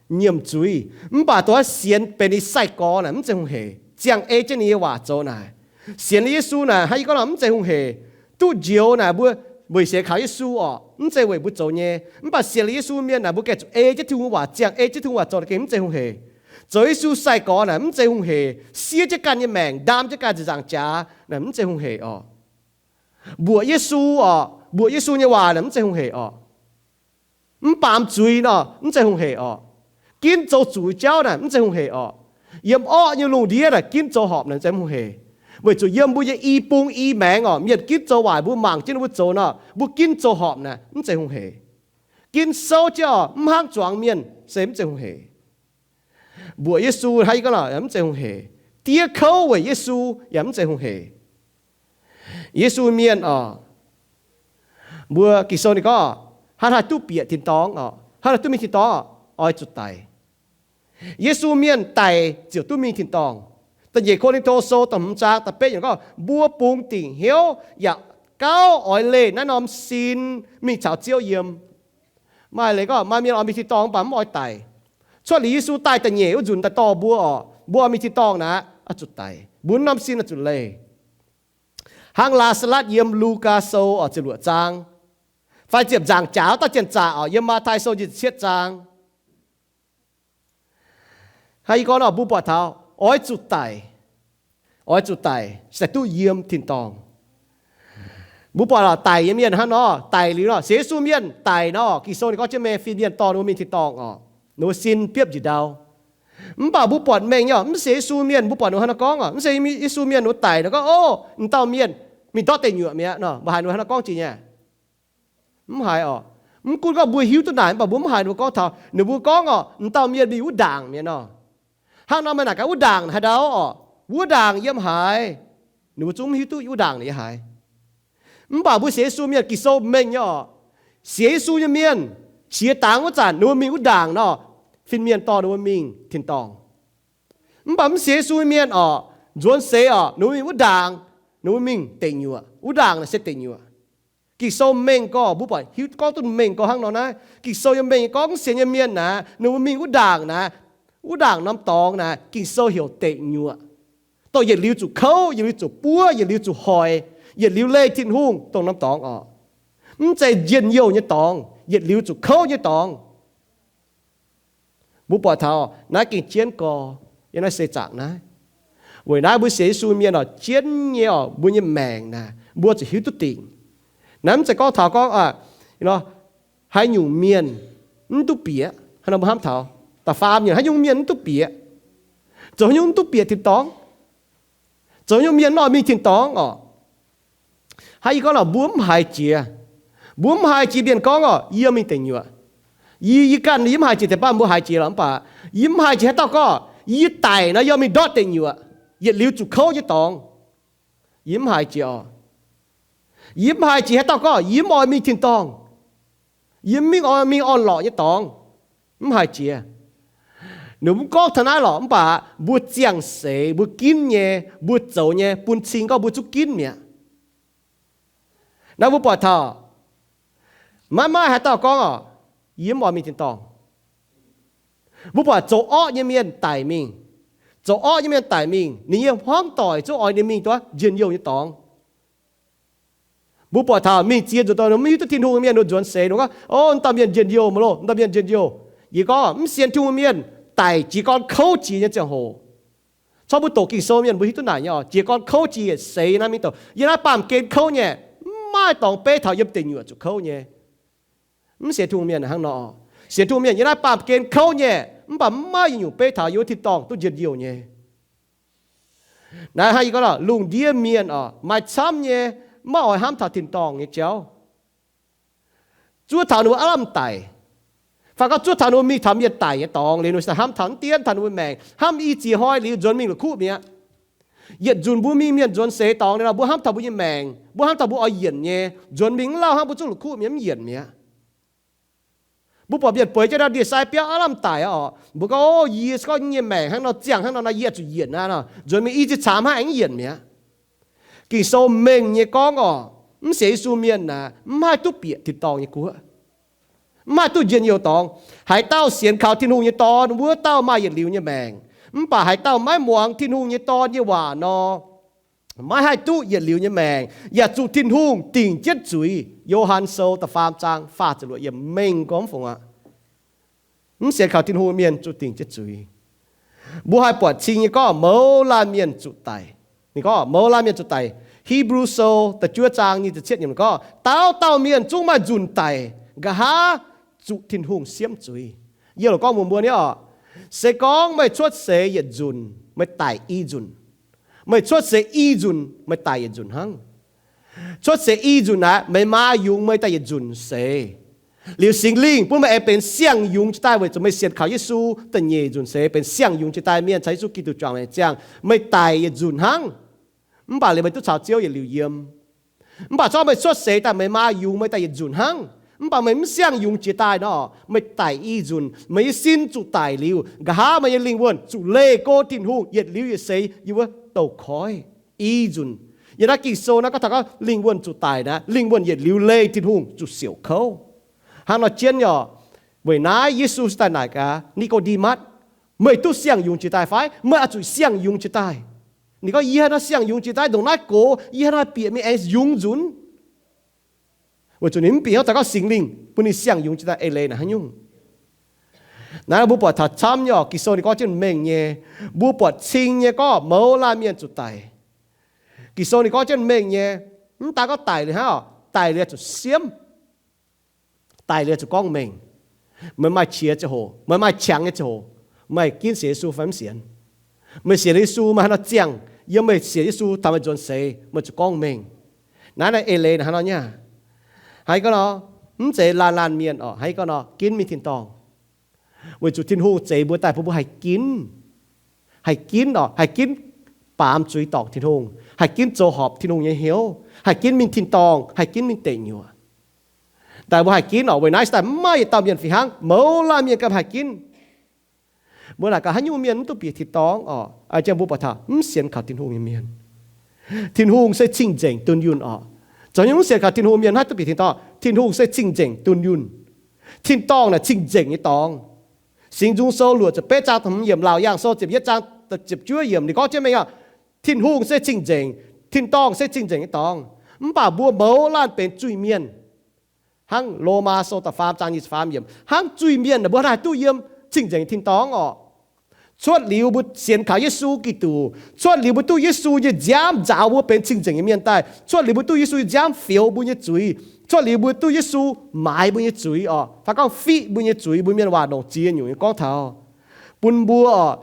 nyiemc zuiz, mv baac dongh sienx benx ninh sai-gorx naaic mv zeiz hungh hec, ziangh ei jienv ninh nyei waac zoux naaic. Sienx liuz Yesu naaic hnangv yie gorngv nor mv zeiz hungh hec. Duqv njoux naaic mbuo weic sienx kaux Yesu orqc, mv zeiz weic mbuo zoux nyei. Mv baac sienx liuz Yesu mienh naaic mbuo gengh zuqc ei jienv Tin-Hungh waac, ziangh ei jienv Tin-Hungh waac zoux naaic gengh mv zeiz hungh hec. Zoux Yesu sai-gorx naaic mv zeiz hungh hec. Siev jienv ganh nyei maengc, ndaam jienv ganh ziepc nzaangc jaax naaic mv zeiz hungh hec orqc. Mbuoqc Yesu orqc, mbuoqc Yesu nyei waac naaic mv zeiz hungh hec orqc. Mv baamz zuiz nor mv zeiz hungh hec orqc. Ginv zoux zuqc jauv naaic mv zeiz hungh hec orqc. Yiem orqv nyei lungh ndiev naaic ginv zoux horpc naaic mv zeiz hungh hec. Weic zuqc yiem mbuo nyei i bung i maengx orqc, mienh ginv zoux waaic mbuo mangc jienv ninh mbuo zoux nor, mbuo ginv zoux horpc naaic mv zeiz hungh hec. Ginv souv jienv orqc, mv hnangv zuangx mienh se mv zeiz hungh hec. Mbuoqc Yesu hnangv yie gorngv nor mv zeiz hungh hec. Diev kouv weic Yesu yaac mv zeiz hungh hec. Yesu mienh orqc, mbuo Ging-Sou ninh gorngv, haaix dauh duqv bieqc tin-dorngh orqc, haaix dauh duqv mingh tin-dorngh oix zuqc daic. Yesu mienh daic ziouc duqv mingh tin-dorngh. Da'nyeic Ko^lin^to Sou da'hmz zaang da'betv yiemc gorngv, mbuo bungx dingc hnyouv yaac gauh oix leih naaiv norm sin mingh caux Ziouv yiem. Maaih leiz gorngv maaih mienh oix mingh tin-dorngh mv baac mv oix daic. Cuotv liuz Yesu daaih da'nyeic wuov nzunc daaih dorh mbuo orqc, mbuo mingh tin-dorngh naaic, oix zuqc daic. Mbuo norm sin oix zuqc leih. Hnangv Laa^saa^latv yiem Lugaa Sou oc, ziepc luoqc zaang, fai ziepc nzaangc jaax wuov dauh janx-zaqc oc, yiem Matv^tai Sou nyic ziepc cietv zaang. Hnangv yie gorngv nor, mbuo buatc taux oix zuqc daic, oix zuqc daic se duqv yiem tin-dorngh. Mbuo buatc daic nyei mienh hnangv nor, daic liuz nor, sienx Yesu mienh daic nor, Ging-Sou ninh gorngv jienv mengh fin-mienh dorh ninh mbuo mingh tin-dorngh oc, ninh mbuo sin biopv njiec ndau. Mv baac mbuo buatc mengh nyei oc, mv sienx Yesu mienh mbuo buatc ninh mbuo hnangv nor gorngv oc, mv sienx Yesu mienh ninh mbuo daic nor gorngv, o, m'dauh mienh mingh ndortv deic nyuoqc mi'aqv nor, mbuo haiz ninh mbuo hnangv nor gorngv jiex nyei. Mv haiz oc. Mv gunv gorngv mbuo hiuv duqv naaic, mv baac mbuo mv haiz ninh mbuo gorngv taux, ninh mbuo gorngv oc, m'dauh mienh mingh wuov ndaangc mi'aqv nor. Hnangv nor meih naaic gaax wuov ndaangc haaix ndau oc? Wuov ndaangc yiem haaix? Ninh mbuo zungv mv hiuv duqv wuov ndaangc naaic yiem haaix. Mv baac mbuo sienx Yesu mienh, Ging-Sou mengh nyei oc, sienx Yesu nyei mienh qiex dangx wuov zanc ninh mbuo mingh wuov ndaangc nor, fin-mienh dorh ninh mbuo mingh tin-dorngh. Mv baac mv sienx Yesu nyei mienh oc, nzuonx seix oc, ninh mbuo mingh wuov ndaangc, ninh mbuo mingh deic nyuoqc. Wuov ndaangc naaic se deic nyuoqc. Ging-Sou mengh gorngv, mbuo buatc hiuv gorngv duqv mengh gorngv hnangv nor naaiv. Ging-Sou yiem mengh nyei gorngv mv sienx nyei mienh naaic, ninh mbuo mingh wuov ndaangc naaic, wuov ndaangc norm dorngx naaic, Ging-Sou heuc deic nyuoqc. Dongh yietc liuz zuqc kouv, yietc liuz zuqc buov, yietc liuz zuqc hoic, yietc liuz leih Tin-Hungh dongh norm dorngx oc. Mv zeiz njien-youh nyei dorngx, yietc liuz zuqc kouv nyei dorngx. Mbuo buatc taux naaiv gengh jienv gorx yiem naaiv seix zaangc naaiv. Weic naaiv mbuo sienx Yesu mienh oc, jienv nyei oc, mbuo nyei maengc naaic, mbuo zuqc hiuv duqv dingc. Naaiv mv zeiz gorngv taux gorngv haaix nyungc mienh mv duqv bieqc, hnangv nor mbuo hnamv taux da'faam nyungc, haaix nyungc mienh mv duqv bieqc, zoux haaix nyungc mv duqv bieqc tin-dorngh, zoux haaix nyungc mienh mv oix mingh tin-dorngh oc. Hnangv yie gorngv lorqc, mbuo mv haiz jiex. Mbuo mv haiz jiex mienh gorngv oc, yie mingh deic nyuoqc. Yie, yie ganh yie mv haiz jiex, deix baav mbuo haiz jiex lorqc, mv baac yie mv haiz jiex haaix dauh gorngv, yie daic nor yie mingh ndortv deic nyuoqc, yietc liuz zuqc kouv nyei dorngx. Yie mv haiz jiex oc. Yie mv haiz jiex haaix dauh gorngv, yie mv oix mingh tin-dorngh. Yie mv mingh oix mingh orn-lorqc nyei dorngx. Mv haiz jiex. Ninh mv gorngv taux naaiv lorqc, mv baac mbuo ziangh seix, mbuo ginv nyei, mbuo zoux nyei, bun cing gorngv mbuo zungv ginv mi'aqv. Naaiv mbuo buatc taux maiv maaih haaix dauh gorngv oc, yie mv oix mingh tin-dorngh. Mbuo buatc zoux orqv nyei mienh daic mingh. Zoux orqv nyei mienh daic mingh, ninh nyei hmuangv doic zungv oix ninh mingh duqv njien-youh nyei dorngx. Mbuo buatc taux mingh ziex nzuqc dorngh, mv hiuv duqv Tin-Hungh nyei mienh, ninh nzuonx seix, ninh gorngv, o, dauh mienh njien-youh mv loh, dauh mienh njien-youh. Yie gorngv mv sienx Tin-Hungh mienh daic jiez gorn kouv jiex nyei ziangh hoc, corc mbuo doqc Ging-Sou mienh mbuo hiuv duqv naaic nyei oc, jiez gorn kouv jiex seix naaiv mingh doqc, yiem naaiv baamh gen kouv nyei, mv maaih dorngx beiv taux yiem deic nyuoqc zuqc kouv nyei. Mv sienx Tin-Hungh mienh hnangv nor. Sienx Tin-Hungh mienh yiem naaiv baamh gen kouv nyei, mv baac mv maaih yietc nyungc beiv taux yiem wuov tin-dorngh duqv njien-youh nyei. Naaiv hnangv yie gorngv lorqc, lungh ndiev mienh oc, maaih camv nyei maiv oix hnamv taux tin-dorngh nyei jauv. Zuov taux ninh mbuo aav lamh daic, fai gorngv zuov taux ninh mbuo mingh taux mienh daic nyei dorngx liuz, ninh mbuo hnamv taux mv dien taux ninh mbuo maengc, hnamv i ziex hnoi liuz nzuonx mingh la'kuqv mi'aqv. Yietc nzunc mbuo mingh mienh nzuonx seix dorngx liuz nor, mbuo hnamv taux mbuo nyei maengc, mbuo hnamv taux mbuo oix yienc nyei, nzuonx mingh mv lauh hnangv mbuo zungv la'kuqv mi'aqv, mv yienc mi'aqv. Mbuo buatc mienh bueix jienv ndau ndie-sai biauv aav lamh daic oc, mbuo gorngv, o, yie se gorngv nyei maengc hnangv nor, ziangh hnangv nor, naaiv yie zuqc yienc naaiv nor, nzuonx mingh i ziex caamx hnangv aengx yienc mi'aqv. Ging-Sou mengh nyei gorngv oc, mv sienx Yesu mienh naaic, mv haih duqv bieqc tin-dorngh nyei guoqv, mv haih duqv njien-youh dorngx. Haaix dauh sienx kaux Tin-Hungh nyei Dorn, wuov dauh maaih yietc liuz nyei maengc. Mv baac haaix dauh maiv muangx Tin-Hungh nyei Dorn nyei waac nor, maiv haih duqv yietc liuz nyei maengc, yaac zuqc Tin-Hungh dingc jienv zuiz. Yo^han Sou da'faam zaang faah ziepc luoqc yiemc mengh gorngv fungc aqv. Mv sienx kaux Tin-Hungh mienh zuqc dingc jienv zuiz. Mbuo haih buatc cing nyei gorngv mouz laanh mienh zuqc daic. Ninh gorngv mouz laanh mienh zuqc daic. Hipv^lu Sou da'juov zaang nyic ziepc cietv yiemc gorngv, dauh dauh mienh zungv maaih nzunc daic, nqa'haav zuqc Tin-Hungh siemv zuiz. Yie loc gorngv mbuox mbuo nyei oc, se gorngv meih cuotv seix yietc nzunc, meih daic i nzunc. Meih cuotv seix i nzunc, meih daic yietc nzunc hnangv. Cuotv seix i nzunc naaic, meih maa yungz meih daaih yietc nzunc seix. Liuz Singx Lingh bun meih aengx benx siang-yungz jiex daaih weic zuqc meih sienx kaux Yesu da'nyeic nzunc seix benx siang-yungz jiex daaih mienh caux Yesu Giduc juangc maengc ziangh, meih daic yietc nzunc hnangv. Mv baac liuz meih duqv caux Ziouv yietc liuz yiem. Mv baac zorqv meih cuotv seix daaih, meih maa yungz meih daaih yietc nzunc hnangv. Mv baac meih mv siang-yungz jiex daaih nor, meih daic i nzunc. Meih nyei sin zuqc daic liuz, nqa'haav meih nyei lingh wuonh zuqc leih go Tin-Hungh yietc liuz yietc seix yiem wuov douz-koiv i nzunc. Yiem naaiv Ging-Sou naaiv gorngv taux gorngv lingh wuonh zuqc daic naaiv, lingh wuonh yietc liuz leih Tin-Hungh zuqc siouc kouv. Hnangv nor jienv nyei oc. Weic naaiv Yesu se daaih naaic gaax Ni^ko^nde^matv, Meih duqv siang-yungz jiex daaih fai? Meih oix zuqc siang-yungz jiex daaih. Ninh gorngv, Yie haaix nor siang-yungz jiex daaih? Ndongc naaiv gox yie haaix nor bieqc mingh aengx yungz nzunc? Weic zuqc ninh mv bieqc hnyouv taux gorngv Singx Lingh bun ninh siang-yungz jiex daaih eix leiz naaic haaix nyungc. Naaiv mbuo buatc taux camv nyei oc. Ging-Sou ninh gorngv jienv mengh nyei, mbuo buatc cing nyei gorngv mouz laanh mienh zuqc daic. Ging-Sou ninh gorngv jienv mengh nyei, mv daan gorngv daic liuz hnangv oc, daic liuz zuqc siemv, daic liuz zuqc gorngv mengh. Meih maaih qiex ziangh hoc, meih maaih qangx nyei ziangh hoc, meih ginv sienx Yesu fai mv sienx? Meih sienx Yesu, meih haaix nor ziangh yiem meih sienx Yesu taux meih nzuonx seix, meih zuqc gorngv mengh. Naaiv naaiv eix leiz naaic haaix nor nyei? Haaix gorngv nor, mv zeiz laanh laanh mienh oc, haaix gorngv nor, ginv mingh tin-dorngh. Weic zuqc Tin-Hungh zeix mbuo daaih bun mbuo haih ginv, haih ginv oc, haih ginv baamz zuiz dorngc Tin-Hungh, haih ginv zoux horpc Tin-Hungh nyei hnyouv, haih ginv mingh tin-dorngh, haih ginv mingh deic nyuoqc. Daaih mbuo haih ginv oc. Weic naaiv se daaih mv maaih yietc dauh mienh fih hnangv, mouz laanh mienh ganh haih ginv. Mbuo naaic gaax haaix nyungc mienh mv duqv bieqc tin-dorngh oc? Aa, jang mbuo buatc taux mv sienx kaux Tin-Hungh nyei mienh. Tin-Hungh se cing-nzengc dunh yunh oc. Zoux nyungc mv sienx kaux Tin-Hungh mienh haih duqv bieqc tin-dorngh? Tin-Hungh se cing-nzengc dunh yunh. Tin-dorngh naaic cing-nzengc nyei dorngx. Singx Nzung Sou luoqc ziepc betv zaang da'hmz yiemc, Laauc Yaangh Sou ziepc yietv zaang ziepc juov yiemc, ninh gorngv jienv mengh oc, Tin-Hungh se cing-nzengc, tin-dorngh se cing-nzengc nyei dorngx. Mv baac mbuo mouz laanh benx zuiz-mienh. Hnangv Lomaa Sou da'faam zaang nyic ziepc faam yiemc, hnangv zuiz-mienh naaic mbuo haih duqv yiem cing-nzengc tin-dorngh oc. Cuotv liuz mbuo sienx kaux Yesu Giduc, cuotv liuz mbuo duqv Yesu nyei nziaamv nzaaux mbuo benx cing-nzengc nyei mienh daaih, cuotv liuz mbuo duqv Yesu nyei nziaamv fioux mbuo nyei zuiz, cuotv liuz mbuo duqv Yesu maaiz mbuo nyei zuiz oc, fai gorngv fiqv mbuo nyei zuiz, mbuo mienh waac longc ziex nyungc nyei gorngv taux bun mbuo oc.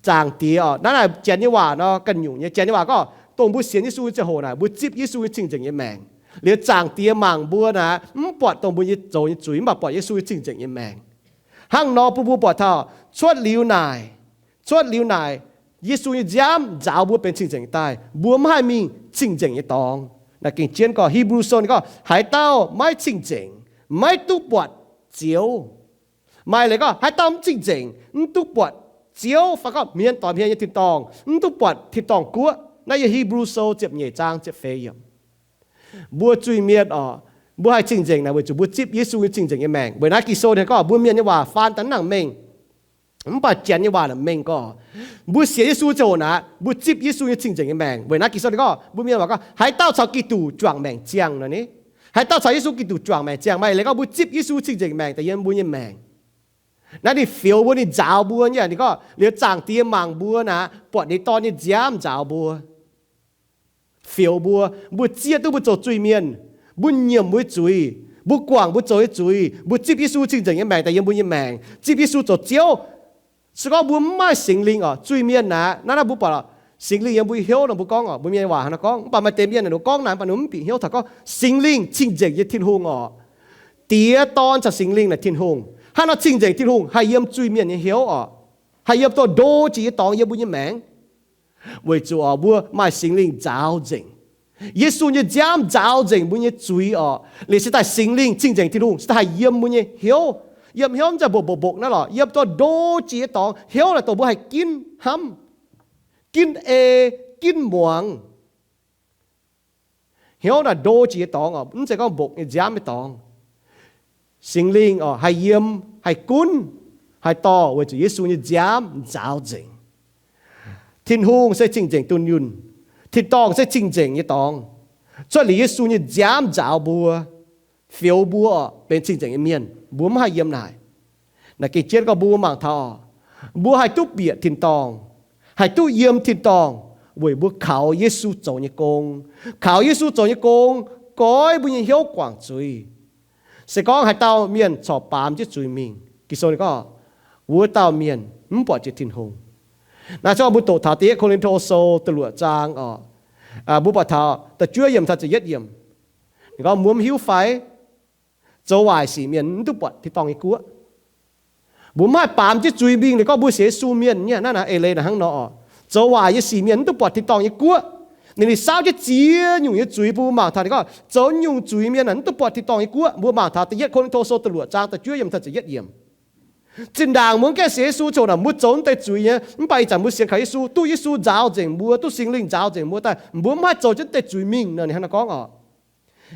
Zaangc Diex oc, naaiv naaic Janx nyei waac nor ganh nyungc nyei. Janx nyei waac gorngv, dongh mbuo sienx Yesu nyei ziangh hoc naaic, mbuo zipv Yesu nyei cing-nzengc nyei maengc. Liuz Zaangc Diex mangc mbuo naaic, mv buatc dongh mbuo nyei zoux nyei zuiz, mv baac buatc Yesu nyei cing-nzengc nyei maengc. Hnangv nor bun mbuo buatc taux cuotv liuz naaic, cuotv liuz naaic, Yesu nyei nziaamv nzaaux mbuo benx cing-nzengc daaih, mbuo mv haih mingh cing-nzengc nyei dorngx. Naaic gengh jienv gorngv, Hipv^lu Sou ninh gorngv, haaix dauh maiv cing-nzengc, maiv duqv buatc Ziouv. Maaih leiz gorngv, haaix dauh mv cing-nzengc, mv duqv buatc Ziouv, fai gorngv hmien doix hmien nyei tin-dorngh, mv duqv buatc tin-dorngh guoqv. Naaiv yiem Hipv^lu Sou ziepc nyeic zaang ziepc feix yiemc. Mbuo zuiz-mienh oc, mbuo haih cing-nzengc naaic weic zuqc mbuo zipv Yesu nyei cing-nzengc nyei maengc. Weic naaiv Ging-Sou ninh gorngv, mbuo mienh nyei waac faan daaih mv nangc mengh. Mv baac Janx nyei waac naaic mengh gorngv, mbuo sienx Yesu ziangh hoc naaic, mbuo zipv Yesu nyei cing-nzengc nyei maengc. Weic naaiv Ging-Sou ninh gorngv, mbuo mienh waac gorngv, haaix dauh caux Giduc juangc maengc ziangh nor ni, haaix dauh caux Yesu Giduc juangc maengc ziangh, maaih leiz gorngv mbuo zipv Yesu cing-nzengc maengc daaih yiem mbuo nyei maengc. Naaiv ninh fioux mbuo, ninh nzaaux mbuo nyei. Ninh gorngv liuz Zaangc Diex mangc mbuo naaic, buatc ninh Dorn nyei nziaamv nzaaux mbuo, fioux mbuo, mbuo zieqv duqv mbuo zoux zuiz-mienh, mbuo nyiemc mbuo nyei zuiz, mbuo guangc mbuo zoux nyei zuiz, mbuo zipv Yesu cing-nzengc nyei maengc daaih yiem mbuo nyei maengc, zipv Yesu zoux Ziouv. Se gorngv mbuo mv maaih Singx Lingh oc, zuiz-mienh naaic, naaiv naaiv mbuo buatc Singx Lingh yiem mbuo nyei hnyouv nor, mbuo gorngv oc, mbuo mienh waac hnangv naaiv gorngv, mv baac maaih deix mienh ninh mbuo gorngv naaic, mv baac ninh mv bieqc hnyouv taux gorngv Singx Lingh cing-nzengc nyei Tin-Hungh oc. Diex, Dorn caux Singx Lingh naaic Tin-Hungh. Hnangv nor cing-nzengc Tin-Hungh haih yiem zuiz-mienh nyei hnyouv oc, haih yiem dorh ndo jiex nyei dorngx yiem mbuo nyei maengc. Weic zuqc oc, mbuo maaih Singx Lingh nzaaux nzengc. Yesu nyei nziaamv nzaaux nzengc mbuo nyei zuiz oc. Liuz se daaih Singx Lingh cing-nzengc Tin-Hungh se daaih haih yiem mbuo nyei hnyouv. Yiem hnyouv mv zeiz mbopv mbopv mbopv naaiv lorqc, yiem dorh ndo jiex nyei dorngx. Hnyouv naaic dongh mbuo haih ginv hnamv, ginv ei, ginv muangx. Hnyouv naaic ndo jiex nyei dorngx oc, mv zeiz gorngv mbopv nyei nziaamv nyei dorngx. Singx Lingh oc, haih yiem, haih gunv, haih dorh weic zuqc Yesu nyei nziaamv nzaaux nzengc. Tin-Hungh se cing-nzengc dunh yunh. Tin-dorngh se cing-nzengc nyei dorngx. Cuotv liuz Yesu nyei nziaamv nzaaux mbuo, fioux mbuo oc, benx cing-nzengc nyei mienh, mbuo mv haih yiem naaic. Naaic gengh jienv gorngv mbuo mangc taux oc, mbuo haih duqv bieqc tin-dorngh, haih duqv yiem tin-dorngh, weic mbuo kaux Yesu zoux nyei gong. Kaux Yesu zoux nyei gong, goiv mbuo nyei hnyouv guangc zuiz. Se gorngv haaix dauh mienh corc baamz jienv zuiz mingh, Ging-Sou ninh gorngv, wuov dauh mienh mv buatc jiex Tin-Hungh. Naaiv se gorngv mbuo doqc taux Da'yietv Ko^lin^to Sou da'luoqc zaang oc, mbuo buatc taux da'juov yiemc taux ziepc yietv yiemc. Ninh gorngv, mbuo mv hiuv fai, zoux waaic sic mienh mv duqv buatc tin-dorngh nyei guoqv. Mbuo mv haih baamz jienv zuiz mingh. Ninh gorngv mbuo sienx Yesu mienh nyei naaiv naaic eix leiz naaic hnangv nor oc, zoux waaic nyei sic mienh mv duqv buatc tin-dorngh nyei guoqv. Ninh, ninh saauv jienv ziex nyungc nyei zuiz bun mbuo mangc taux. Ninh gorngv zoux nyungc zuiz mienh naaic mv duqv buatc tin-dorngh nyei guoqv. Mbuo mangc taux Da'yietv Ko^lin^to Sou da'luoqc zaang da'juov yiemc taux ziepc yietv yiemc. Zinh ndaangc mbuo mv gaengh sienx Yesu ziouc naaic, mbuo zoux naaiv deix zuiz nyei, mv baac ih zanc mbuo sienx kaux Yesu, duqv Yesu nzaaux nzengc mbuo, duqv Singx Lingh nzaaux nzengc mbuo daaih, mbuo mv haih zoux jienv deix zuiz mingh nor. Ninh hnangv naaiv gorngv oc.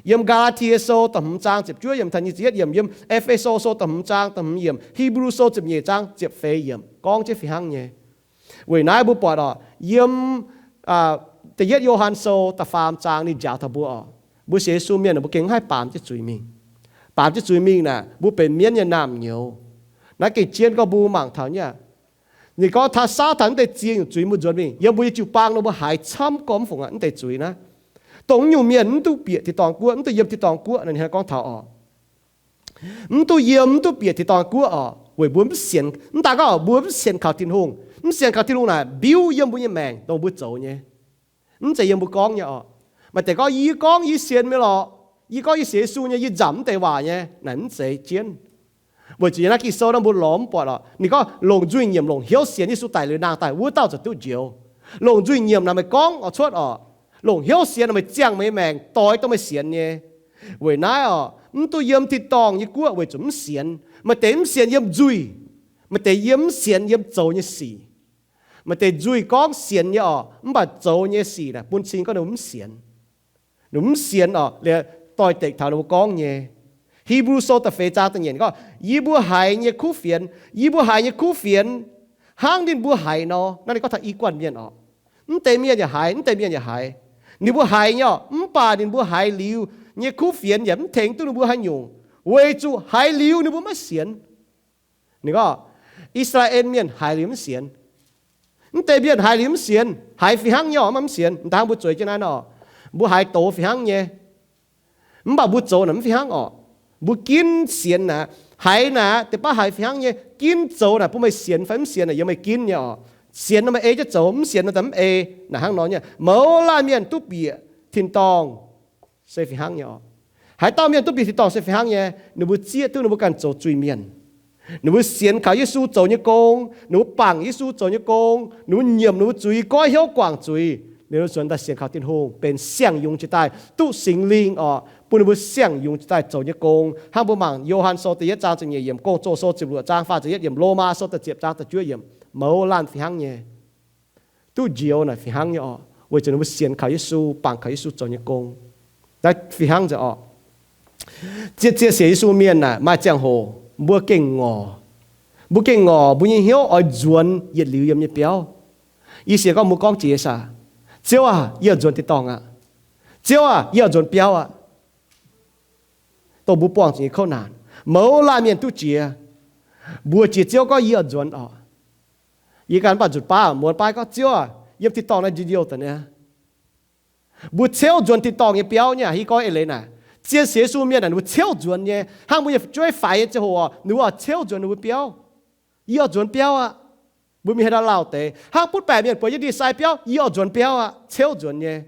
Yiem Gaa^laa^tie Sou da'hmz zaang ziepc juov yiemc taux nyic ziepc yietv yiemc, yiem E^fe^so Sou da'hmz zaang da'hmz yiemc, Hipv^lu Sou ziepc nyeic zaang ziepc feix yiemc gorngv jienv fih hnangv nyei. Weic naaiv mbuo buatc oc, yiem da'yietv Yo^han Sou da'faam zaang ninh njaaux taux mbuo oc, mbuo sienx Yesu mienh mbuo gengh mv haih baamz jienv zuiz mingh. Baamz jienv zuiz mingh naaic, mbuo benx mienv nyei naamh nyouz. Naaiv gengh zien gorngv mbuo mangc taux nyei aqv. Ninh gorngv taux Saadaan wuov deix ziex nyungc zuiz mbuo nzuonx mingh yiem mbuo nyei jiu-baang nor, mbuo haiz camv gormx fungc aqv. Wuov deix zuiz naaiv, dongh nyungc mienh mv duqv bieqc tin-dorngh guoqv, mv duqv yiem tin-dorngh guoqv naaic, ninh gorngv taux oc, mv duqv yiem, mv duqv bieqc tin-dorngh guoqv oc, weic mbuo mv sienx. Mv daaih gorngv mbuo mv sienx kaux Tin-Hungh. Mv sienx kaux Tin-Hungh naaic, mbiuv yiem mbuo nyei maengc dongh mbuo zoux nyei. Mv zeiz yiem mbuo gorngv nyei oc. Maaih deix gorngv, yie gorngv yie sienx meih lorqc, yie gorngv yie sienx Yesu nyei, yie nzamc mv deix waac nyei. Naaic mv zeiz jienv. Weic zuqc yiem naaiv Ging-Sou naaiv mbuo lorz mv buatc oc, ninh gorngv longc nzuih nyiemc longc hnyouv sienx Yesu daic liuz nangh daaih wuov dauh ziouc duqv njoux. Longc nzuih nyiemc naaic meih gorngv oix cuotv oc. Longc hnyouv sienx naaic meih ziangh meih nyei maengc doix dongh meih sienx nyei. Weic naaiv oc, mv duqv yiem tin-dorngh nyei guoqv weic zuqc mv sienx. Maaih deix mv sienx yiem nzuih. Maaih deix yiem mv sienx yiem zoux nyei sic. Maaih deix nzuih gorngv sienx nyei oc, mv baac zoux nyei sic naaic bun cing gorngv ninh mbuo mv sienx. Ninh mbuo mv sienx oc, liuz doix-dekc taux ninh mbuo gorngv nyei. Hipv^lu Sou da'feix zaang da'nyeic gorngv, yie mbuo haiz nyei kuv fienx, yie mbuo haiz nyei kuv fienx hnangv ninh mbuo haiz nor. Naaiv ninh gorngv taux i guanh mienh oc. Mv deix mienh yaac haiz, mv deix mienh yaac haiz. Ninh mbuo haiz nyei oc, mv baac ninh mbuo haiz liuz nyei kuv fienx yaac mv tengx duqv ninh mbuo haaix nyungc, weic zuqc haiz liuz ninh mbuo maiv sienx. Ninh gorngv, I^saa^laa^en Mienh haiz liuz mv sienx. Mv deix mienh haiz liuz mv sienx, haiz fih hnangv nyei oc, mv baac mv sienx. Da'hnangv mbuo zueiz jienv naaiv nor, mbuo haiz doz fih hnangv nyei, mv baac mbuo zoux naaic mv fih hnangv oc. Mbuo ginv sienx naaic, haiz naaic, deix baav haiz fih hnangv nyei. Ginv zoux naaic bun meih sienx fai mv sienx naaic yiem meih ginv nyei oc. Sienx nor meih ei jienv zoux, mv sienx nor daaih mv ei. Naaic hnangv nor nyei, mouz laanh mienh duqv bieqc tin-dorngh se fih hnangv nyei oc. Haaix dauh mienh duqv bieqc tin-dorngh se fih hnangv nyei, ninh mbuo zieqv duqv ninh mbuo ganh zoux zuiz-mienh. Ninh mbuo sienx kaux Yesu zoux nyei gong, ninh mbuo bangc Yesu zoux nyei gong, ninh mbuo nyiemc ninh mbuo zuiz, goiv hnyouv guangc zuiz, ninh mbuo nzuonx daaih sienx kaux Tin-Hungh, benx siang-yungz jiex daaih, duqv Singx Lingh oc, bun ninh mbuo siang-yungz jiex daaih zoux nyei gong. Hnangv mbuo mangc Yo^han Sou da'yietv zaang ziepc nyeic yiemc, Gong-Zoh Sou ziepc luoqc zaang faah ziepc yietv yiemc, Lomaa Sou da'ziepc zaang da'juov yiemc, mouz laanh fih hnangv nyei. Duqv njoux naaic fih hnangv nyei oc, weic zuqc ninh mbuo sienx kaux Yesu, bangc kaux Yesu zoux nyei gong. Naaiv fih hnangv nzengc oc. Zien-zien sienx Yesu mienh naaic maaih ziangh hoc mbuo gengh ngorc. Mbuo gengh ngorc mbuo nyei hnyouv oix nzuonx yietc liuz yiem nyei biauv. Yie sienx gorngv mbuo gorngv jiex aac, Ziouv aah, yie oix nzuonx tin-dorngh aqv. Ziouv aah, yie oix nzuonx biauv aqv. Dongh mbuo buangh zuqc nyei kouv naanc, mouz laanh mienh duqv jiex. Mbuo jiex Ziouv gorngv yie oix nzuonx oc. Yie ganh mv baac nzutc baav muonz baav gorngv, Ziouv aah, yiem tin-dorngh naaiv njien-youh daaih niaa. Mbuo ceuv nzuonx tin-dorngh nyei biauv nyei aqv. Hiuv gorngv eix leiz naaic, zien sienx Yesu mienh naaic ninh mbuo ceuv nzuonx nyei. Hnangv mbuo nyei fu'jueiv faix nyei ziangh hoc oc, ninh mbuo oix ceuv nzuonx ninh mbuo biauv. Yie oix nzuonx biauv aqv. Mbuo mingh haaix dauh lauh deix, hnangv butv baengc mienh buatc yietv ndie-sai biauv, yie oix nzuonx biauv aqv, ceuv nzuonx nyei.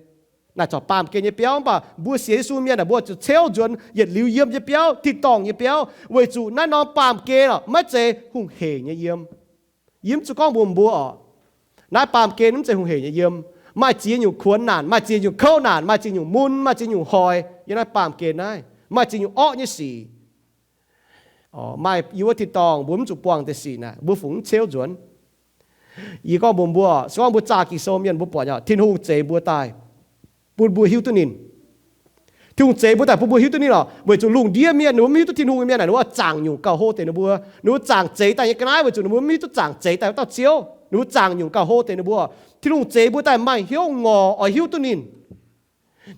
Naaic corc baamh gen nyei biauv, mv baac mbuo sienx Yesu mienh naaic mbuo zuqc ceuv nzuonx yietc liuz yiem nyei biauv, tin-dorngh nyei biauv, weic zuqc naaiv norm baamh gen oc, maiv zeiz hungh heic nyei yiem. Yie mv zuqc gorngv mbuox mbuo oc, naaiv baamh gen mv zeiz hungh heic nyei yiem. Maaih ziex nyungc kuonx naanc, maaih ziex nyungc kouv naanc, maaih ziex nyungc mun, maaih ziex nyungc hoic yiem naaiv baamh gen naaiv, maaih ziex nyungc orqv nyei sic. Maaih yiem wuov tin-dorngh mbuo mv zuqc buangh deix sic naaic, mbuo fungc mv ceuv nzuonx? Yie gorngv mbuox mbuo, se gorngv mbuo zaah Ging-Sou mienh mbuo buatc nyei, Tin-Hungh zeix mbuo daaih bun mbuo hiuv duqv ninh. Tin-Hungh zeix mbuo daaih bun mbuo hiuv duqv ninh oc. Weic zuqc lungh ndiev mienh ninh mbuo mv hiuv duqv Tin-Hungh nyei mienh naaic, ninh mbuo zaangc nyungc gauh hlo deix ninh mbuo. Ninh mbuo zaangc zeix daaih nyei ga'naaiv weic zuqc ninh mbuo mv hiuv duqv zaangc zeix daaih wuov dauh Ziouv. Ninh mbuo zaangc nyungc gauh hlo deix ninh mbuo. Tin-Hungh zeix mbuo daaih maaih hnyouv ngorc oix hiuv duqv ninh.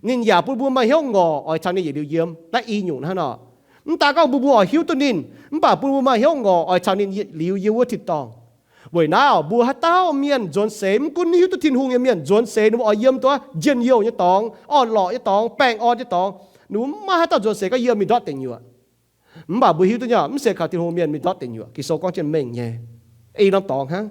Ninh yaac bun mbuo maaih hnyouv ngorc oix caux ninh yietc liuz yiem. Naaiv i nyungc hnangv nor. Mv daan gorngv bun mbuo oix hiuv duqv ninh, mv baac bun mbuo maaih hnyouv ngorc oix caux ninh yietc liuz yiem wuov tin-dorngh. Weic naaiv oc, mbuo haaix dauh mienh nzuonx seix mv gunv hiuv duqv Tin-Hungh nyei mienh nzuonx seix ninh mbuo oix yiem duqv njien-youh nyei dorngx, orn-lorqc nyei dorngx, baengh orn nyei dorngx. Ninh mbuo mv maaih haaix dauh nzuonx seix gorngv yiem mingh ndortv deic nyuoqc. Mv baac mbuo hiuv duqv nyei, mv sienx kaux Tin-Hungh mienh mingh ndortv deic nyuoqc. Ging-Sou gorngv jienv mengh nyei. Ei norm dorngx hnangv.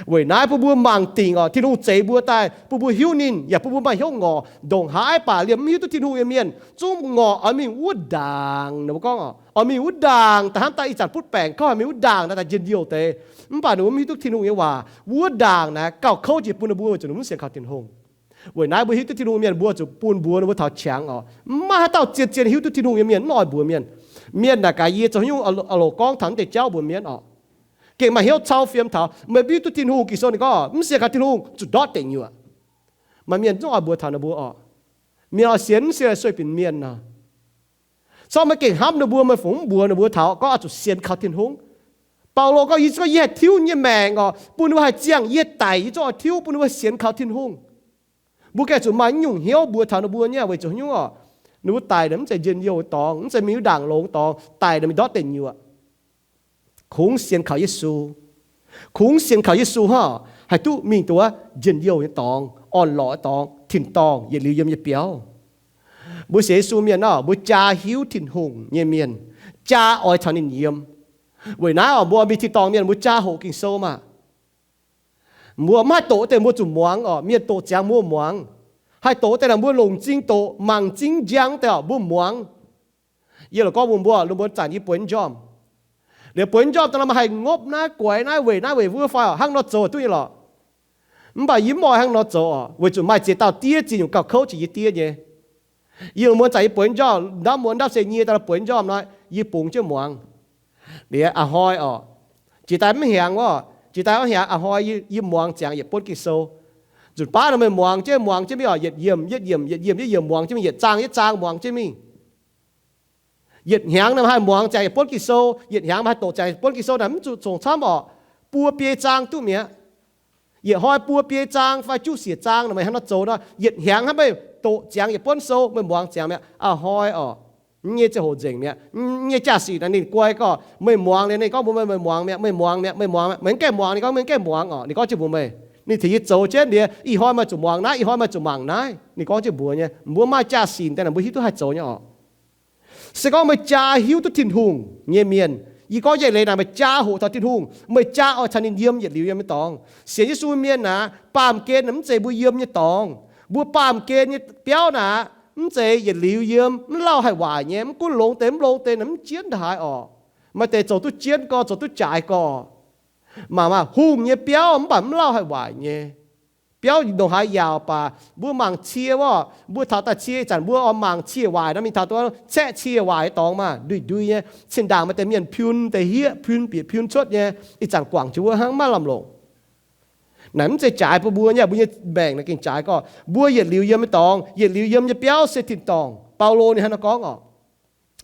Weic naaiv bun mbuo mangc dingc oc, Tin-Hungh zeix mbuo daaih bun mbuo hiuv ninh, yaac bun mbuo maaih hnyouv ngorc. Ndongc haaix baac liemh mv hiuv duqv Tin-Hungh nyei mienh zungv ngorc oix mingh wuov ndaangc. Ninh mbuo gorngv oc, oix mingh wuov ndaangc daaih hnamv daaih ih zanc butv baengc kouv, oix mingh wuov ndaangc daaih njien-youh deix. Mv baac ninh mbuo mv hiuv duqv Tin-Hungh nyei waac. Wuov ndaangc naaiv gauh kouv jiex bun ninh mbuo weic zuqc ninh mbuo mv sienx kaux Tin-Hungh. Weic naaiv mbuo hiuv duqv Tin-Hungh mienh mbuo zuqc bun mbuox ninh mbuo taux qangx oc. Mv maaih haaix dauh zien-zien hiuv duqv Tin-Hungh nyei mienh mv oix mbuox mienh. Mienh naaic gaax yie zoux haaix nyungc oix longc gorngv taux naaiv deix jauv mbuox mienh oc. Gengh maaih hnyouv cau fiem taux meih mv hiuv duqv Tin-Hungh. Ging-Sou ninh gorngv mv sienx kaux Tin-Hungh zuqc ndortv deic nyuoqc. Maaih mienh zungv oix mbuox taux ninh mbuo oc. Mienh oix sienx mv sienx, sueih binc mienh nor. Corc maaih gengh hnamv ninh mbuo, meih fungc mv mbuox ninh mbuo taux gorngv oix zuqc sienx kaux Tin-Hungh? Baulo gorngv, yie gorngv yie haih tiuv nyei maengc oc, bun ninh mbuo haih ziangh. Yie haih daic, yie zungv oix tiuv bun ninh mbuo sienx kaux Tin-Hungh. Mbuo gengh zuqc maaih nyungc hnyouv mbuox taux ninh mbuo nyei, weic zuqc hnyouv oc, ninh mbuo daic naaic mv zeiz njien-youh nyei dorngx, mv zeiz mingh wuov ndaangc longx dorngx, daic naaic mingh ndortv deic nyuoqc. Kungx sienx kaux Yesu. Kungx sienx kaux Yesu hnangv, haih duqv mingh duqv njien-youh nyei dorngx, orn-lorqc nyei dorngx, tin-dorngh, yietc liuz yiem nyei biauv. Mbuo sienx Yesu mienh nor, mbuo jaa hiuv Tin-Hungh nyei mienh, jaa oix caux ninh yiem. Weic naaiv oc, mbuo mingh tin-dorngh mienh, mbuo jaa hoqc Ging-Sou maah. Mbuo mv haih doqc deix mbuo zuqc muangx oc. Mienh doqc ziangx mbuo muangx. Haih doqc deix naaic mbuo longc m'zing doqc, mangc m'zing njang deix oc, mbuo muangx. Yie lorqc gorngv mbuox mbuo, lungh mbuo zanc yie bueix njormh. Liuz bueix njormh daaih nor, maaih haih ngopv naaiv guaix naaiv weic naaiv weic wuov fai oc, hnangv nor zoux duqv nyei lorqc. Mv baac yie mv oix hnangv nor zoux oc, weic zuqc maaih ziex dauh diev ziex nyungc gauh kouv jiex yie diev nyei. Yie lungh muonz zanc yie bueix njormh, ndapv muonz ndapv se nyie daaih bueix njormh nor, yie bungx jienv muangx. Liuz a'hnoi oc, jiex daaih mv hiaangx oc, jiex daaih mv hiaangx a'hnoi yie, yie muangx ziangx yietc buonv Ging-Sou. Nzunc baav nor meih muangx jienv, muangx jienv mingh oc, yietc yiemc yietc yiemc yietc yiemc yietc yiemc muangx jienv mingh, yietc zaang yietc zaang muangx jienv mingh. Yietc hnyangx nor haih muangx ziangx yietc buonv Ging-Sou, yietc hnyangx haih doqc ziangx yietc buonv Ging-Sou naaic, mv zuqc congx camv oc, buo biei zaang duqv mi'aqv. Yietc hnoi buo biei zaang fai juqv siec zaang nor, meih hnangv nor zoux nor, yietc hnyangx hnangv meih doqc ziangx yietc buonv sou, meih muangx ziangx mi'aqv. A'hnoi oc, nyei ziangh hoc nzengc mi'aqv. Nyei jaa-sic naaic ninh guai gorngv meih muangx liuz ninh gorngv mbuox meih, meih muangx mi'aqv, meih muangx mi'aqv, meih muangx mi'aqv, meih mv gaengh muangx, ninh gorngv meih mv gaengh muangx oc, ninh gorngv jienv mbuox meih. Ninh tengx yie zoux jienv liuz, ih hnoi meih zuqc muangx naaiv, ih hnoi meih zuqc mangc naaiv, ninh gorngv jienv mbuox nyei. Mbuo maaih jaa-sic daaih naaic mbuo hiuv duqv haih zoux nyei oc. Se gorngv meih jaa hiuv duqv Tin-Hungh nyei mienh, yie gorngv yietc leiz naaic meih jaa hoqc taux Tin-Hungh, meih jaa oix caux ninh yiem yietc liuz yiem nyei dorngx. Sienx Yesu mienh naaic, baamh gen naaic mv zeiz mbuo yiem nyei dorngx. Mbuo baamh gen nyei biauv naaic mv zeiz yietc liuz yiem, mv lauh haih waaic nyei. Mv gunv longx deix mv longx deix naaic mv jienv ndaaih haaix oc. Maaih deix zoux duqv jienv gorx, zoux duqv jaaix gorx. Mangc maah, hungh nyei biauv mv baac mv lauh haih waaic nyei. Biauv ndongc haaix yaauc baac mbuo mangc cie wuov, mbuo taux daaih cie, ih zanc mbuo oix mangc cie waaic nor, mingh taux duqv caeqv cie waaic nyei dorngx maah, ndui-ndui nyei. Cin-ndaangc maaih deix mienh piun deix hieqv, piun bieqc piun cuotv nyei. Ih zanc guangc jienv wuov hnangv, maiv lamh longc. Naaic mv zeiz jaaix bun mbuo nyei, mbuo nyei maengc naaic gengh jaaix gorx. Mbuo yietc liuz yiem nyei dorngx, yietc liuz yiem nyei biauv se tin-dorngh. Baulo ninh hnangv naaiv gorngv oc.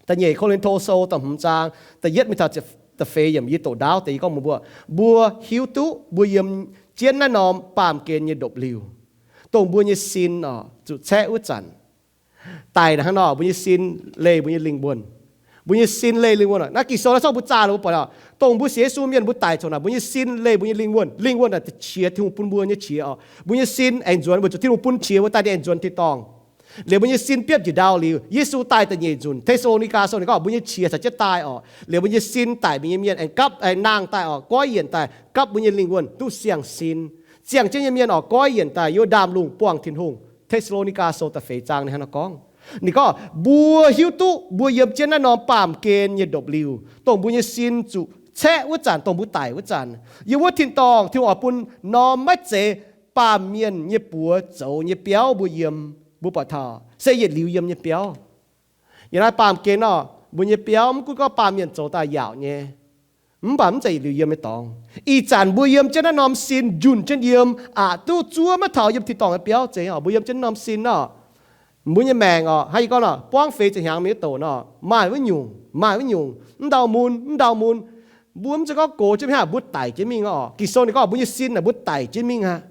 Da'nyeic Ko^lin^to Sou da'hmz zaang da'yietv mingh taux da'feix yiemc, yie doqc ndaauv deix, yie gorngv mbuox mbuo, mbuo hiuv duqv mbuo yiem jienv naaiv norm baamh gen nyei ndopv-liuh, dongh mbuo nyei sin oc zuqc caeqv wuov zanc. Daic naaic hnangv nor, mbuo nyei sin leih mbuo nyei lingh wuonh. Mbuo nyei sin leih lingh wuonh oc. Naaiv Ging-Sou naaiv corc mbuo zaah ninh mbuo buatc oc. Dongh mbuo sienx Yesu mienh mbuo daic coux naaic, mbuo nyei sin leih mbuo nyei lingh wuonh. Lingh wuonh naaic daaih qiex Tin-Hungh bun mbuo nyei qiex oc. Mbuo nyei sin aengx nzuonx, weic zuqc Tin-Hungh bun qiex mbuo daaih ninh aengx nzuonx tin-dorngh. Liuz mbuo nyei sin biopv njiec ndau liuz, Yesu daaih da'nyeic nzunc, Te^saa^lo^ni^gaa Sou ninh gorngv mbuo nyei qiex caux jienv daaih oc. Liuz mbuo nyei sin daic mingh nyei mienh aengx gapv, aengx nangh daaih oc, goiv yienc daaih, gapv mbuo nyei lingh wuonh duqv siang-sin. Ziangh jienv nyei mienh oc, goiv yienc daaih yiem ndaamv-lungh buangh Tin-Hungh. Te^saa^lo^ni^gaa Sou da'feix zaang ninh hnangv naaiv gorngv. Ninh gorngv mbuo hiuv duqv mbuo yiem jienv naaiv norm baamh gen nyei ndopv-liuh, dongh mbuo nyei sin zuqc caeqv wuov zanc, dongh mbuo daic wuov zanc, yiem wuov tin-dorngh, Tin-Hungh oix bun norm maiv zeiz baamh mienh nyei buoz zoux nyei biauv mbuo yiem, mbuo buatc taux se yietc liuz yiem nyei biauv. Yiem naaiv baamh gen nor, mbuo nyei biauv mv gunv gorngv baamh mienh zoux daaih yaauc nyei, mv baac mv zeiz yietc liuz yiem nyei dorngx. Ih zanc mbuo yiem jienv naaiv norm sin njunh jienv yiem, aqc duqv zuov maiv taux yiem tin-dorngh nyei biauv zeiz oc. Mbuo yiem jienv norm sin nor, mbuo nyei maengc oc, hnangv yie gorngv nor, buangv feix ziepc hnyangx mingh maiv doqc nor, maaih wuov nyungc, maaih wuov nyungc, mv ndau mun, mv ndau mun. Mbuo mv zeiz gorngv gox jienv mingh aqv, mbuo daic jienv mingh oc. Ging-Sou ninh gorngv mbuo nyei sin naaic mbuo daic jienv mingh aqv.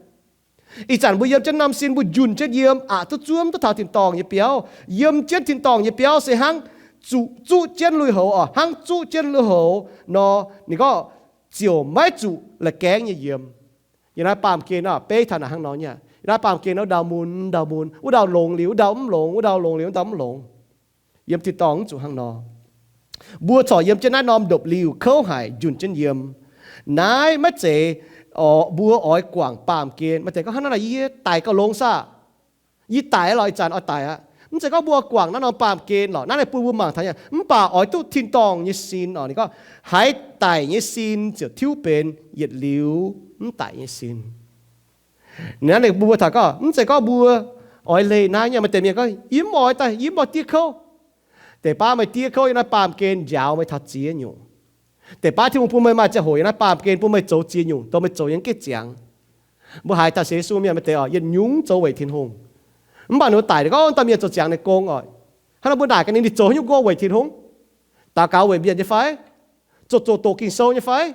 Ih zanc mbuo yiem jienv norm sin mbuo njunh jienv yiem, aqc duqv zuov maiv duqv taux tin-dorngh nyei biauv. Yiem jienv tin-dorngh nyei biauv se hnangv zuqc zuqv jienv lui-houx oc, hnangv zuqv jienv lui-houx nor, ninh gorngv ziouc maiv zuqc la'gaengv nyei yiem. Yiem naaiv baamh gen nor, beiv taux naaic hnangv nor nyei. Yiem naaiv baamh gen nor, wuov ndau mun, ndau mun, wuov ndau longx liuz wuov ndau mv longx, wuov ndau longx liuz wuov ndau mv longx. Yiem tin-dorngh mv zuqc hnangv nor. Mbuo corc yiem jienv naaiv norm ndopv-liuh kouv haic njunh jienv yiem. Naaiv maiv zeiz oc, mbuo oix guangc baamh gen. Maaih deix gorngv, hnangv naaiv yie daic gauh longx saah? Yie daic lorqc, ih zanc oix daic aqv. Mv zeiz gorngv mbuo guangc naaiv norm baamh gen lorqc. Naaiv ninh bun mbuo mangc taux nyei, mv baac oix duqv tin-dorngh nyei sin oc. Ninh gorngv haaix daic nyei sin ziouc tiuv benx yietc liuz mv daic nyei sin. Naaiv ninh bun mbuo taux gorngv, mv zeiz gorngv mbuo oix leih naaiv nyei. Maaih deix mienh gorngv, yie mv oix daaih, yie mv oix diev kouv. Deix baav meih diev kouv, yiem naaiv baamh gen njaaux meih taux ziex nyungc. Deix baav Tin-Hungh bun meih maaih ziangh hoc yiem naaiv baamh gen bun meih zoux ziex nyungc, dongh meih zoux nyei mv gaengh ziangx. Mbuo haiz taux sienx Yesu mienh maaih deix oc, yietc nyungc zoux weic Tin-Hungh. Mv baac ninh mbuo daic, ninh gorngv, Dauh mienh zoux ziangx ninh gong oc. Hnangv naaic mbuo naaic gaax ninh, ninh zoux haaix nyungc gong weic Tin-Hungh? Daux gaux weic mienh nyei fai? Zoux, zoux doqc Ging-Sou nyei fai?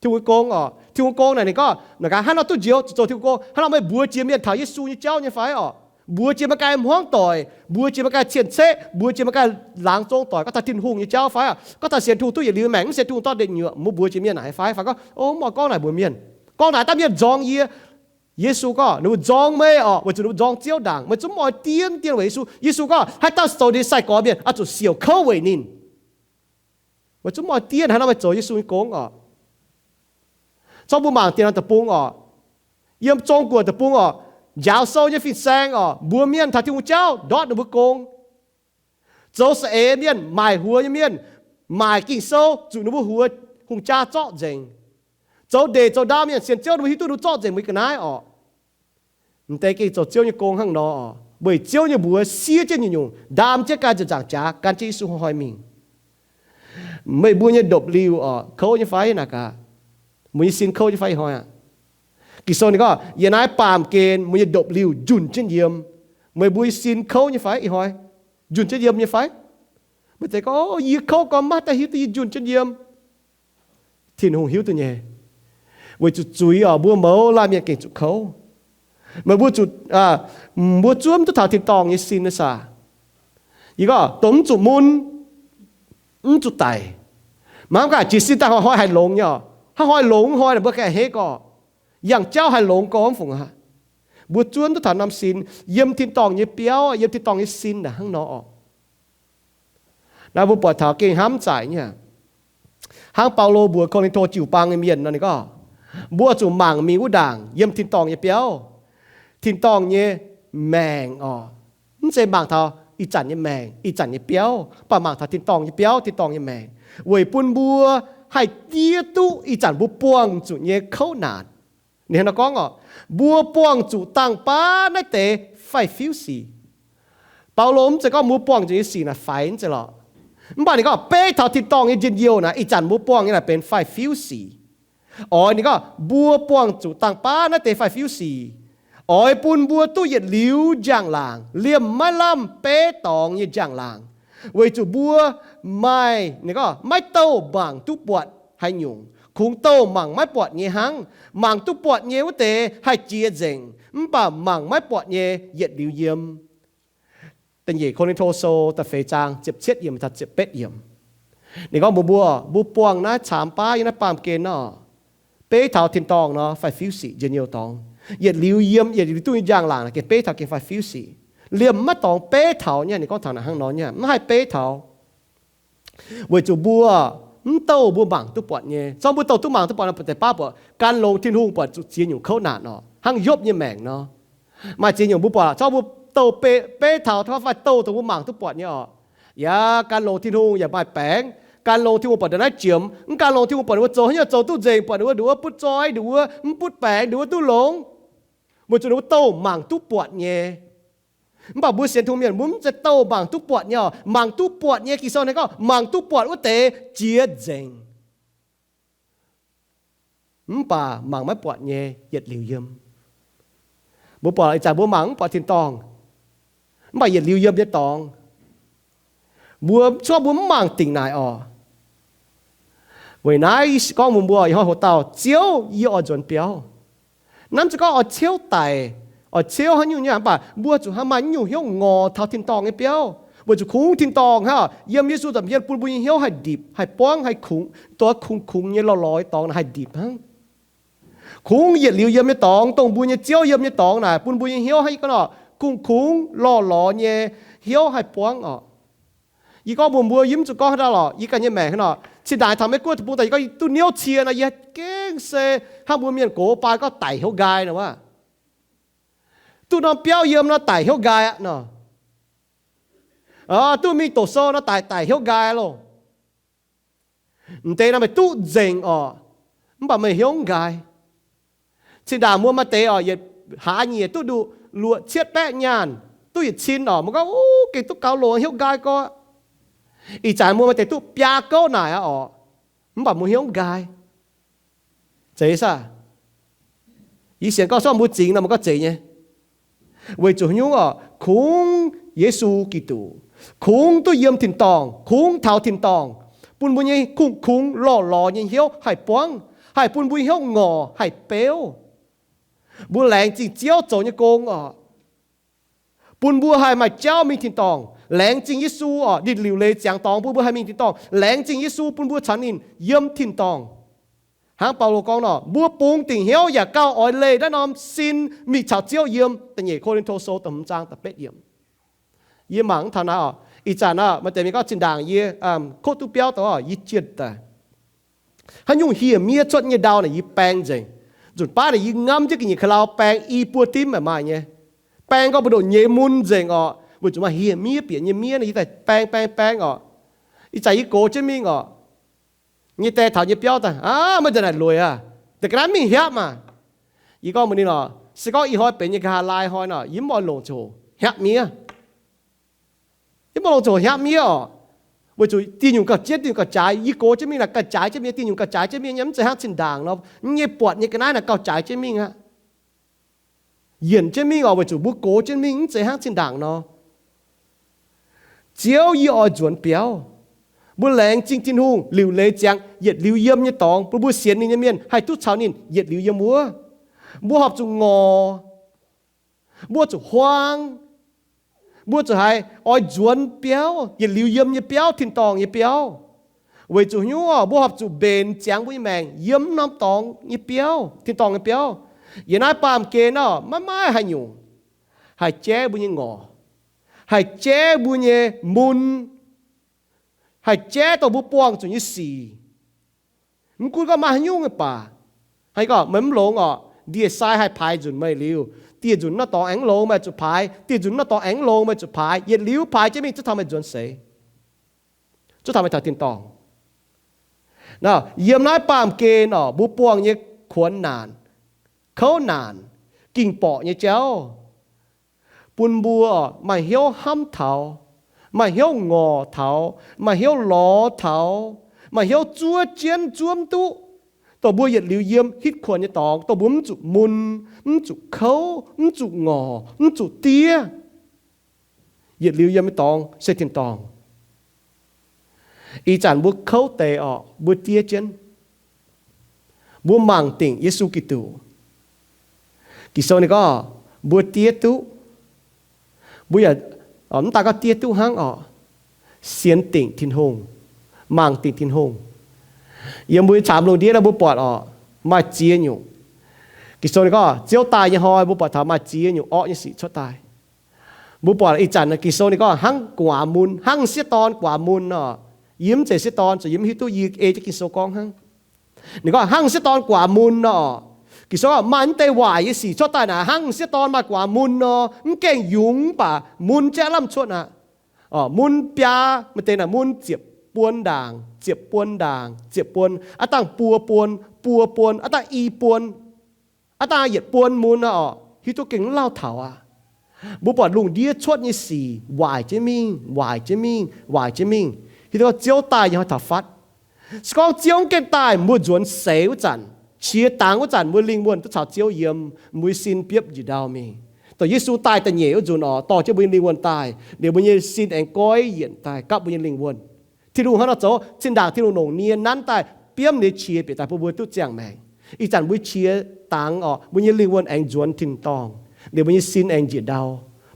Tin-Hungh gong oc. Tin-Hungh gong naaic ninh gorngv, naaic gaax, hnangv nor duqv njoux, zoux, zoux Tin-Hungh gong. Hnangv nor meih mbuox jiex mienh taux Yesu nyei jauv nyei fai oc? Mbuox jiex meih ganh hmuangv doic, mbuox jiex meih ganh cien-ceqv, mbuox jiex meih ganh laangz zong doic, gorngv taux Tin-Hungh nyei jauv fai oc? Gorngv taux sienx Tin-Hungh duqv yietc liuz maengc, mv sienx Tin-Hungh dorh ndeic nyuoqc, mbuo mbuox jiex mienh naaic fai? Fai gorngv, O, mv oix gorngv naaic mbuox mienh. Gorngv naaic daaih mienh nzorng yie. Yesu gorngv, Ninh mbuo nzorng meih oc, weic zuqc ninh mbuo nzorng Ziouv ndaangc. Meih zungv mv oix dien, dien weic Yesu. Yesu gorngv, Haaix dauh zoux ninh sai-gorx mienh, oix zuqc siouc kouv weic ninh. Meih zungv mv oix dien, haaix nor meih zoux Yesu nyei gong oc. Zorqv mbuo mangc dien nor deic-bung oc, yiem Zong-Guoqv deic-bung oc, njaaux sou nyei fin-saeng oc, mbuox mienh taux Tin-Hungh jauv, ndortv ninh mbuo gong. Zoux saeng-eix mienh, maaic huox nyei mienh, maaic Ging-Sou, zuqc ninh mbuo huox hungh jaa zorqv nzengc. Zoux ndeic zoux ndau mienh, sienx Ziouv, ninh mbuo hiuv duqv ninh mbuo zorqv nzengc mbuo ga'naaiv oc. M'deix gengh zoux Ziouv nyei gong hnangv nor oc, weic Ziouv nyei mbuox siev jienv nyungc-nyungc, ndaam jienv gan ziepc nzaangc jaax, gan jienv Yesu hnoi-hnoi mingh. Meih mbuo nyei ndopv-liuh oc, kouv nyei fai? Naaic gaax, mbuo nyei sin kouv nyei fai ih hnoi aqv? Ging-Sou ninh gorngv, Yiem naaiv baamh gen mbuo nyei ndopv-liuh njunh jienv yiem. Meih mbuo nyei sin kouv nyei fai ih hnoi? Njunh jienv yiem nyei fai? Meih deix gorngv, Yie kouv gorngv maiv daaih hiuv duqv yie njunh jienv yiem. Tin-Hungh hiuv duqv nyei. Weic zuqc zuiz oc, mbuo mouz laanh mienh gengh zuqc kouv. Meih mbuo zuqc, mbuo zuov mv duqv taux tin-dorngh nyei sin nyei saah? Yie gorngv dongh mv zuqc mun, mv zuqc daic. Mangc gaax jiez sin daaih hnoi-hnoi haih longx nyei oc. Hnoi-hnoi longx hnoi naaic mbuo ganh a'hneiv gorx, yangh jauv haih longx gorx mv fungc aqv. Mbuo zuov mv duqv taux norm sin, yiem tin-dorngh nyei biauv, yiem tin-dorngh nyei sin naaic hnangv nor oc. Naaiv mbuo buatc taux gengh hnamv zaaic nyei. Hnangv Baulo mbuox Ko^lin^to jiu-baang nyei mienh nor, ninh gorngv, Mbuo zuqc mangc mingh wuov ndaangc yiem tin-dorngh nyei biauv, tin-dorngh nyei maengc oc. Mv zeiz mangc taux ih zanc nyei maengc, ih zanc nyei biauv, mv baac mangc taux tin-dorngh nyei biauv, tin-dorngh nyei maengc, weic bun mbuo haih diev duqv ih zanc mbuo buangh zuqc nyei kouv naanc. Ninh hnangv nor gorngv oc, mbuo buangh zuqc dangh baav naaiv deix faix-fiuv sic. Baulo mv zeiz gorngv mbuo buangh zuqc nyei sic naaic faix, mv zeiz lorqc. Mv baac ninh gorngv beiv taux tin-dorngh nyei njien-youh naaic, ih zanc mbuo buangh nyei naaic benx faix-fiuv sic. Oix ninh gorngv mbuo buangh zuqc dangh baav naaiv deix faix-fiuv sic, oix bun mbuo duqv yietc liuz njang-laangc, liemh maiv lamh beiv dorngx nyei njang-laangc, weic zuqc mbuo maaih, ninh gorngv maiv douh mangc duqv buatc haaix nyungc, kungx douh mangc maiv buatc nyei hnangv. Mangc duqv buatc nyei wuov deix haih jiex nzengc, mv baac mangc maiv buatc nyei yietc liuz yiem. Da'nyeic Ko^lin^to Sou da'feix zaang ziepc cietv yiemc taux ziepc betv yiemc. Ninh gorngv mbuox mbuo, mbuo buangh naaiv caamx baav yiem naaiv baamh gen nor, beiv taux tin-dorngh nor faix-fiuv sic njien-youh dorngx. Yietc liuz yiem, yietc liuz duqv nyei njang-laangc naaic gengh beiv taux gengh faix-fiuv sic. Liemh maiv dorngx beiv taux nyei, ninh gorngv taux naaic hnangv nor nyei, mv haih beiv taux. Weic zuqc mbuo mv douh mbuo mangc duqv buatc nyei. Zorqv mbuo douh duqv mangc duqv buatc nor, deix baav buatc gan longx Tin-Hungh buatc zuqc ziex nyungc kouv naanc oc, hnangv Yopv nyei maengc nor. Maaih ziex nyungc mbuo buatc, zorqv mbuo douh beiv taux fai douh dongh mbuo mangc duqv buatc nyei oc. Yaac gan longx Tin-Hungh yaac maaih baengc. Gan longx Tin-Hungh buatc ndongc naaiv jiem, mv gan longx Tin-Hungh buatc ninh mbuo zoux haaix nyungc zoux duqv nzengc, buatc ninh mbuo nduqc wuov butv zoi, nduqc wuov mv butv baengc, nduqc wuov duqv longx. Weic zuqc ninh mbuo douh mangc duqv buatc nyei. Mv baac mbuo sienx Tin-Hungh mienh mbuo mv zeiz douh mangc duqv buatc nyei oc. Mangc duqv buatc nyei, Ging-Sou naaiv gorngv mangc duqv buatc wuov deix jiex nzengc, mv baac mangc maiv buatc nyei yietc liuz yiem. Mbuo buatc ih zanc mbuo mangc mv buatc tin-dorngh, mv baac yietc liuz yiem nyei dorngx. Mbuo cuotv mbuo mv mangc dingc naaic oc. Weic naaiv gorngv mbuox mbuo ih hnoi hoc dauh, Ziouv, yie oix nzuonx biauv. Hnamv se gorngv oix ciouv daic, oix ciouv haaix nyungc nyei, mv baac mbuo zuqc haih maaih nyungc hnyouv ngorc taux tin-dorngh nyei biauv, weic zuqc kungx tin-dorngh hnangv. Yiem Yesu nza'hmien bun mbuo nyei hnyouv haih ndipc, haih buangv, haih kungx, dongh kungx-kungx nyei lorh lorh dorngx haih ndipc hnangv. Kungx yietc liuz yiem nyei dorngx, dongh mbuo nyei Ziouv yiem nyei dorngx naaic, bun mbuo nyei hnyouv hnangv yie gorngv nor, kungx-kungx lorh lorh nyei hnyouv haih buangv oc. Yie gorngv mbuox mbuo, yie mv zuqc gorngv haaix dauh lorqc, yie ganh nyei maengc hnangv nor. Cin-ndaangc taux Meiv-Guoqv deic-bung daaih, yie gorngv duqv niouv cie nor, yie gengh se hnangv mbuo mienh gox baan gorngv daic hnyouv nqaai nor wuov. Duqv norm biauv yiem nor daic hnyouv nqaai aqv nor. Duqv mingh doqc sou nor daic, daic hnyouv nqaai loh. M'deix nor meih duqv nzengc oc, mv baac meih hnyouv nqaai. Cin-ndaangc mbuo maaih deix oc, yietc hlaax nyiec duqv nduqc luoqc cietv baeqv nyaanh, duqv yietc cin oc, mbuo gorngv, Uv, gengh duqv gaux loc, hnyouv nqaai gorx. Ih zanc mbuo maaih deix duqv biaa gouv naaic aqv oc, mv baac mbuo hnyouv nqaai. Zeiz saah? Yie sienx gorngv cuotv mbuo zingx nor, mbuo gorngv zeiz nyei. Weic zuqc haaix nyungc orqc? Kungx Yesu Giduc, kungx duqv yiem tin-dorngh, kungx taux tin-dorngh, bun mbuo nyei kungx-kungx lorh lorz nyei hnyouv haih buangv, haih bun mbuo hnyouv ngorc haih beuv. Mbuo laengz zingh Ziouv zoux nyei gong orqc, bun mbuo haih maaih jauv mingh tin-dorngh. Laengz zingh Yesu orqc, ninh liuc leiz ziangx dorngx bun mbuo haih mingh tin-dorngh. Laengz zingh Yesu bun mbuo caux ninh yiem tin-dorngh. Hnangv Baulo gorngv nor, mbuo bungx dingc hnyouv yaac gauh oix leih naaiv norm sin mingh caux Ziouv yiem. Da'nyeic Ko^lin^to Sou da'hmz zaang da'betv yiemc. Yie mangc mv taux naaiv orqc, ih zanc aqv, maaih deix mienh gorngv zinh ndaangc yie kotv duqv biauv daaih orqc, yie jienv daaih. Haaix nyungc hieh miev cuotv nyei ndau naaic yie baeng nzengc. Nzunc baav naaic yie ngamv jienv ga'nyiec ka'lau baeng i buo dimv maaih maaih nyei. Baeng gorngv mbu'ndongx nyei mun nzengc orqc, weic zuqc maaih hieh miev bieqc nyei miev nor yie daaih baeng baeng baeng orqc. Ih zanc yie gox jienv mingh orqc, nyei die taux nyei biauv daaih, aav, maiv nzengc naaic lueic aqv, da'ga'naaiv mingh hiaapv maah. Yie gorngv mbuox ninh orqc, se gorngv ih hnoi benx nyei nqa'haav laai hnoi nor, yie mv oix longc ziangh hoc hiaapv miev. Yie mv oix longc ziangh hoc hiaapv miev orqc, weic zuqc dieh nyungc gauh jienv, dieh nyungc gauh jaaix. Yie gox jienv mingh naaic gauh jaaix jienv miev, dieh nyungc gauh jaaix jienv miev nyei, mv zeiz hnangv zinh ndaangc nor, nyei buatc nyei ga'naaiv naaic gauh jaaix jienv mingh aqv. Yienc jienv mingh orqc, weic zuqc mbuo gox jienv mingh, mv zeiz hnangv zinh ndaangc nor. Ziouv, yie oix nzuonx biauv. Mbuo laengz zingh Tin-Hungh liuc leiz ziangx yietc liuz yiem nyei dorngx, bun mbuo sienx ninh nyei mienh haih duqv caux ninh yietc liuz yiem wuov. Mbuo horpc zuqc ngorc, mbuo zuqc huaang, mbuo zuqc haiz oix nzuonx biauv, yietc liuz yiem nyei biauv, tin-dorngh nyei biauv. Weic zuqc haaix nyungc orqc? Mbuo horpc zuqc mbenc ziangx mbuo nyei maengc yiem norm dorngx nyei biauv, tin-dorngh nyei biauv. Yiem naaiv baamh gen orqc, maiv maaih haaix nyungc haih jaiv mbuo nyei ngorc, haih jaiv mbuo nyei mun, haih jaiv dongh mbuo buangh zuqc nyei sic. Mv gunv gorngv maaih haaix nyungc nyei baac, haaix gorngv meih mv longx orqc, ndie-sai haih paaix nzunc meih liuz, dieh nzunc naaiv dorngx aengx longx meih zuqc paaix, dieh nzunc naaiv dorngx aengx longx meih zuqc paaix, yietc liuz paaix jienv mingh zuqc taux meih nzuonx seix, zuqc taux meih taux tin-dorngh. Nor, yiem naaiv baamh gen orqc, mbuo buangh nyei kuonx naanc, kouv naanc, ging-borqc nyei jauv, bun mbuo maaih hnyouv hnamv taux, maaih hnyouv ngorc taux, maaih hnyouv lorz taux, maaih hnyouv zuov jienv zuov mv duqv, dongh mbuo yietc liuz yiem hitv kuonx nyei dorngx, dongh mbuo mv zuqc mun, mv zuqc kouv, mv zuqc ngorc, mv zuqc diev. Yietc liuz yiem nyei dorngx se tin-dorngh. Ih zanc mbuo kouv deix orqc, mbuo diev jienv. Mbuo mangc dingc Yesu Giduc. Ging-Sou ninh gorngv mbuo diev duqv. Mbuo yaac mv daaih gorngv diev duqv hnangv orqc, sienx dingc Tin-Hungh, mangc dingc Tin-Hungh. Yiem mbuo nyei caamx lungh ndiev naaiv mbuo buatc orqc, maaih ziex nyungc. Ging-Sou ninh gorngv Ziouv daaih nyei hnoi mbuo buatc taux maaih ziex nyungc orqv nyei sic cuotv daaih. Mbuo buatc ih zanc Ging-Sou ninh gorngv hnangv gu'nguaaz mun, hnangv sieqv dorn gu'nguaaz mun nor. Yie mv zeiz sieqv dorn, zuqc yie mv hiuv duqv, yie ei jienv Ging-Sou gorngv hnangv. Ninh gorngv hnangv sieqv dorn gu'nguaaz mun nor. Ging-Sou maaih mv deix waaic nyei sic cuotv daaih naaic hnangv sieqv dorn maaih gu'nguaaz mun nor, mv gaengh yungz mv baac mun jaav lamh cuotv aqv. Mun biaa, maaih deix naaic mun ziepc buon ndaangc, ziepc buon ndaangc, ziepc buon, aav dangh buo buon, buo buon, aav dangh i buon, aav dangh yietc buon mun nor orqc, hiuv duqv gengh mv lauh taux aqv. Mbuo buatc lungh ndiev cuotv nyei sic waaic jienv mingh, waaic jienv mingh, waaic jienv mingh, hiuv duqv Ziouv daaih nyei hnoi taux fatv. Se gorngv Ziouv mv gaengh daaih, mbuo nzuonx seix wuov zanc, qiex dangx wuov zanc, mbuo lingh wuonh duqv caux Ziouv yiem, mbuo nyei sin biopv njiec ndau mingh. Dongh Yesu daaih da'nyeic wuov nzunc orqc, dorh jienv mbuo nyei lingh wuonh daaih, liuz mbuo nyei sin aengx goiv yienc daaih gapv mbuo nyei lingh wuonh. Tin-Hungh hnangv nor zoux, zinh ndaangc Tin-Hungh longc nie nanv daaih biomv ninh nyei qiex bieqc daaih bun mbuo duqv ziangh maengc. Ih zanc mbuo qiex dangx orqc, mbuo nyei lingh wuonh aengx nzuonx tin-dorngh, liuz mbuo nyei sin aengx njiec ndau.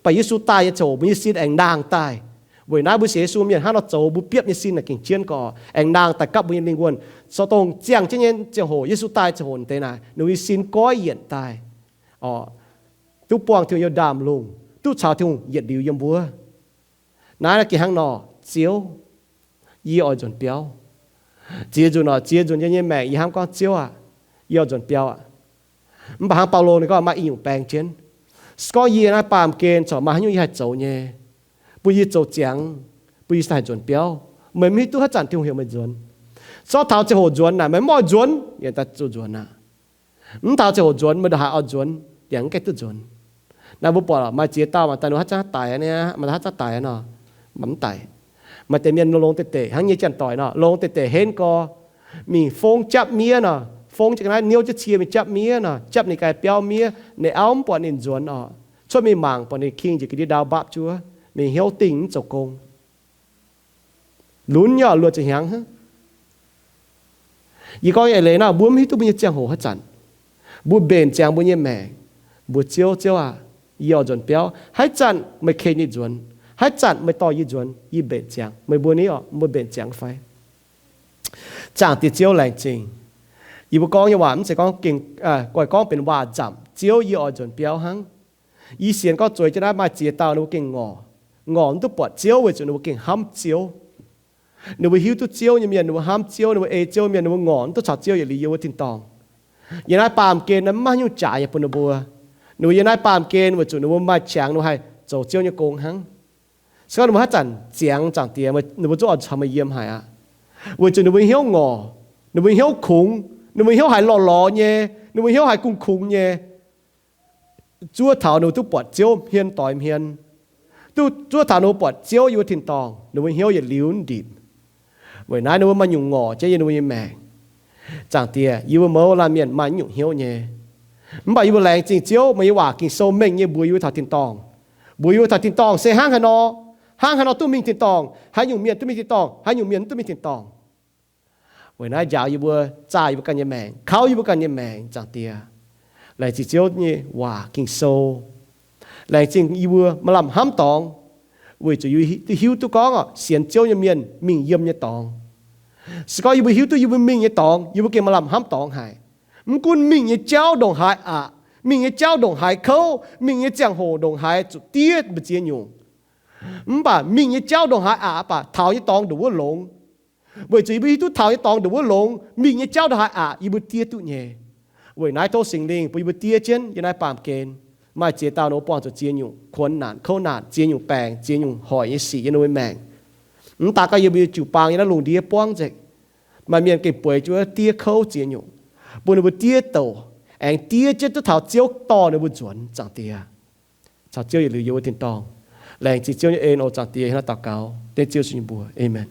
Baac Yesu daaih nyei ziangh hoc mbuo nyei sin aengx ndaangh daaih. Weic naaiv mbuo sienx Yesu mienh hnangv nor zoux, mbuo biopv nyei sin naaic gengh jienv gorx, aengx ndaangh daaih gapv mbuo nyei lingh wuonh. Sou dongh ziangh jienv nyei ziangh hoc, Yesu daaih ziangh hoc deix naaic, ninh mbuo nyei sin goiv yienc daaih, duqv buangh Tin-Hungh nyei ndaamv-lungh, duqv caux Tin-Hungh yietc liuz yiem wuov. Naaiv gengh hnangv nor, Ziouv, yie oix nzuonx biauv. Ziex nzunc orqc, ziex nzunc yie nyei maengc yie hnamv gorngv, Ziouv aah, yie oix nzuonx biauv aqv. Mv baac hnangv Baulo ninh gorngv maaih i nyungc baeng jienv. Se gorngv yie naaiv baamh gen corc maaih haaix nyungc yie haih zoux nyei, bun yie zoux ziangx, bun yie haih nzuonx biauv, meih mv hiuv duqv haaix zanc Tin-Hungh heuc meih nzuonx. Zorqv taux ziangh hoc nzuonx naaic meih mv oix nzuonx, yie daaih zuqc nzuonx aqv. Mv taux ziangh hoc nzuonx, meih ndongc haaix oix nzuonx, yaac mv gaengh duqv nzuonx. Naaiv mbuo buatc maaih ziex dauh maaih daaih nor haaix zanc daic aqv, maaih haaix zanc daic aqv nor, mv daic. Maaih deix mienh longx deix deix hnangv nyei janx-doic nor, longx deix deix henv gorx, mingh fongv japv miev nor, fongv jienv ga'naaiv niouv jienv cie mingh japv miev nor, japv ninh ganh biauv miev, ninh auv mv buatc ninh nzuonx orqc. cuotv mingh mangc buatc ninh king njiec ga'ndiev ndau mbapv juov, ninh hnyouv dingh mv zoux gong. Lunx nyei oc, luoqc ziepc hnyangx hnangv. Yie gorngv nyei eix leiz naaiv, mbuo mv hiuv duqv mbuo nyei ziangh hoc haaix zanc mbuo mbenc ziangx mbuo nyei maengc, mbuox Ziouv, Ziouv aac, yie oix nzuonx biauv. Haaix zanc meih ken yie nzuonx, haaix zanc meih dorh yie nzuonx, yie mbenc ziangx. Meih mbuo ni oc, mbuo mbenc ziangx fai? Zaangc Diex Ziouv laengz zingh. Yie mbuo gorngv nyei waac mv zeiz gorngv gengh, aa, goiv gorngv benx waac-nzamc, Ziouv, yie oix nzuonx biauv hnangv. Yie sienx gorngv zueiz jienv naaiv maaih ziex dauh ninh mbuo gengh ngorc, ngorc mv duqv buatc Ziouv weic zuqc ninh mbuo gengh hnamv Ziouv. Ninh mbuo hiuv duqv Ziouv nyei mienh, ninh mbuo hnamv Ziouv, ninh mbuo ei Ziouv mienh, ninh mbuo ngorc mv duqv caux Ziouv yietc liuz yiem wuov tin-dorngh. Yiem naaiv baamh gen naaiv mv maaih haaix nyungc jaaix nyei bun ninh mbuo. Ninh mbuo yiem naaiv baamh gen weic zuqc ninh mbuo maaih qangx ninh mbuo haih zoux Ziouv nyei gong hnangv. Se gorngv ninh mbuo haaix zanc ziangx, Zaangc Diex, ninh mbuo zungv oix caux meih yiem haic aqv. Weic zuqc ninh mbuo hnyouv ngorc, ninh mbuo hnyouv kungx, ninh mbuo hnyouv haiz lorh lorz nyei, ninh mbuo hnyouv haiz kungx-kungx nyei. Zuov taux ninh mbuo duqv buatc Ziouv hmien doix hmien, duqv zuov taux ninh mbuo buatc Ziouv yiem wuov tin-dorngh, ninh mbuo hnyouv yietc liuz ndipc. Weic naaiv ninh mbuo maaih nyungc ngorc jienv yiem ninh mbuo nyei maengc. Zaangc Diex, yie mbuo mouz laanh mienh maaih nyungc hnyouv nyei. Mv baac yie mbuo laengz zingh Ziouv, meih nyei waac Ging-Sou mengh nyei mbuox yie mbuo taux tin-dorngh. Mbuox yie mbuo taux tin-dorngh se hnangv haaix nor, hnangv haaix nor duqv mingh tin-dorngh, haaix nyungc mienh duqv mingh tin-dorngh, haaix nyungc mienh mv duqv mingh tin-dorngh. Weic naaiv njaaux yie mbuo, zaah yie mbuo ganh nyei maengc, kauv yie mbuo ganh nyei maengc, Zaangc Diex. Laengz zingh Ziouv nyei waac Ging-Sou. Laengz zingh yie mbuo maaih lamh hnamv dorngx, weic zuqc yie mbuo hiuv duqv gorngv oc, sienx Ziouv nyei mienh mingh yiem nyei dorngx. Se gorngv yie mbuo hiuv duqv yie mbuo mingh nyei dorngx, yie mbuo gengh maaih lamh hnamv dorngx haic. Mv gunv mingh nyei jauv ndongc haaix aqc, mingh nyei jauv ndongc haaix kouv, mingh nyei ziangh hoc ndongc haaix zuqc diev mbu'ziex nyungc, mv baac mingh nyei jauv ndongc haaix aqc, mv baac taux nyei dorngx ndongc wuov longx. Weic zuqc yie mbuo hiuv duqv taux nyei dorngx ndongc wuov longx, mingh nyei jauv ndongc haaix aqc, yie mbuo diev duqv nyei. Weic naaiv tov Singx Lingh bun yie mbuo diev jienv yiem naaiv baamh gen. Maaih ziex dauh ninh mbuo buangh zuqc ziex nyungc kuonx naanc, kouv naanc, ziex nyungc baengc, ziex nyungc hoic nyei sic yiem ninh mbuo maengc. Mv daaih gorngv yie mbuo jiu-baang yiem naaiv lungh ndiev buangv nzengc. Maaih mienh gengh bueix jienv diev kouv ziex nyungc, bun ninh mbuo diev douc, aengx diev jienv duqv taux Ziouv dorh ninh mbuo nzuonx, Zaangc Diex. Caux Ziouv yietc liuz yiem wuov tin-dorngh. Laengz zingh Ziouv nyei en oc, Zaangc Diex. Hnangv naaiv daux gaux dengv Ziouv Yesu nyei mbuox, aamen.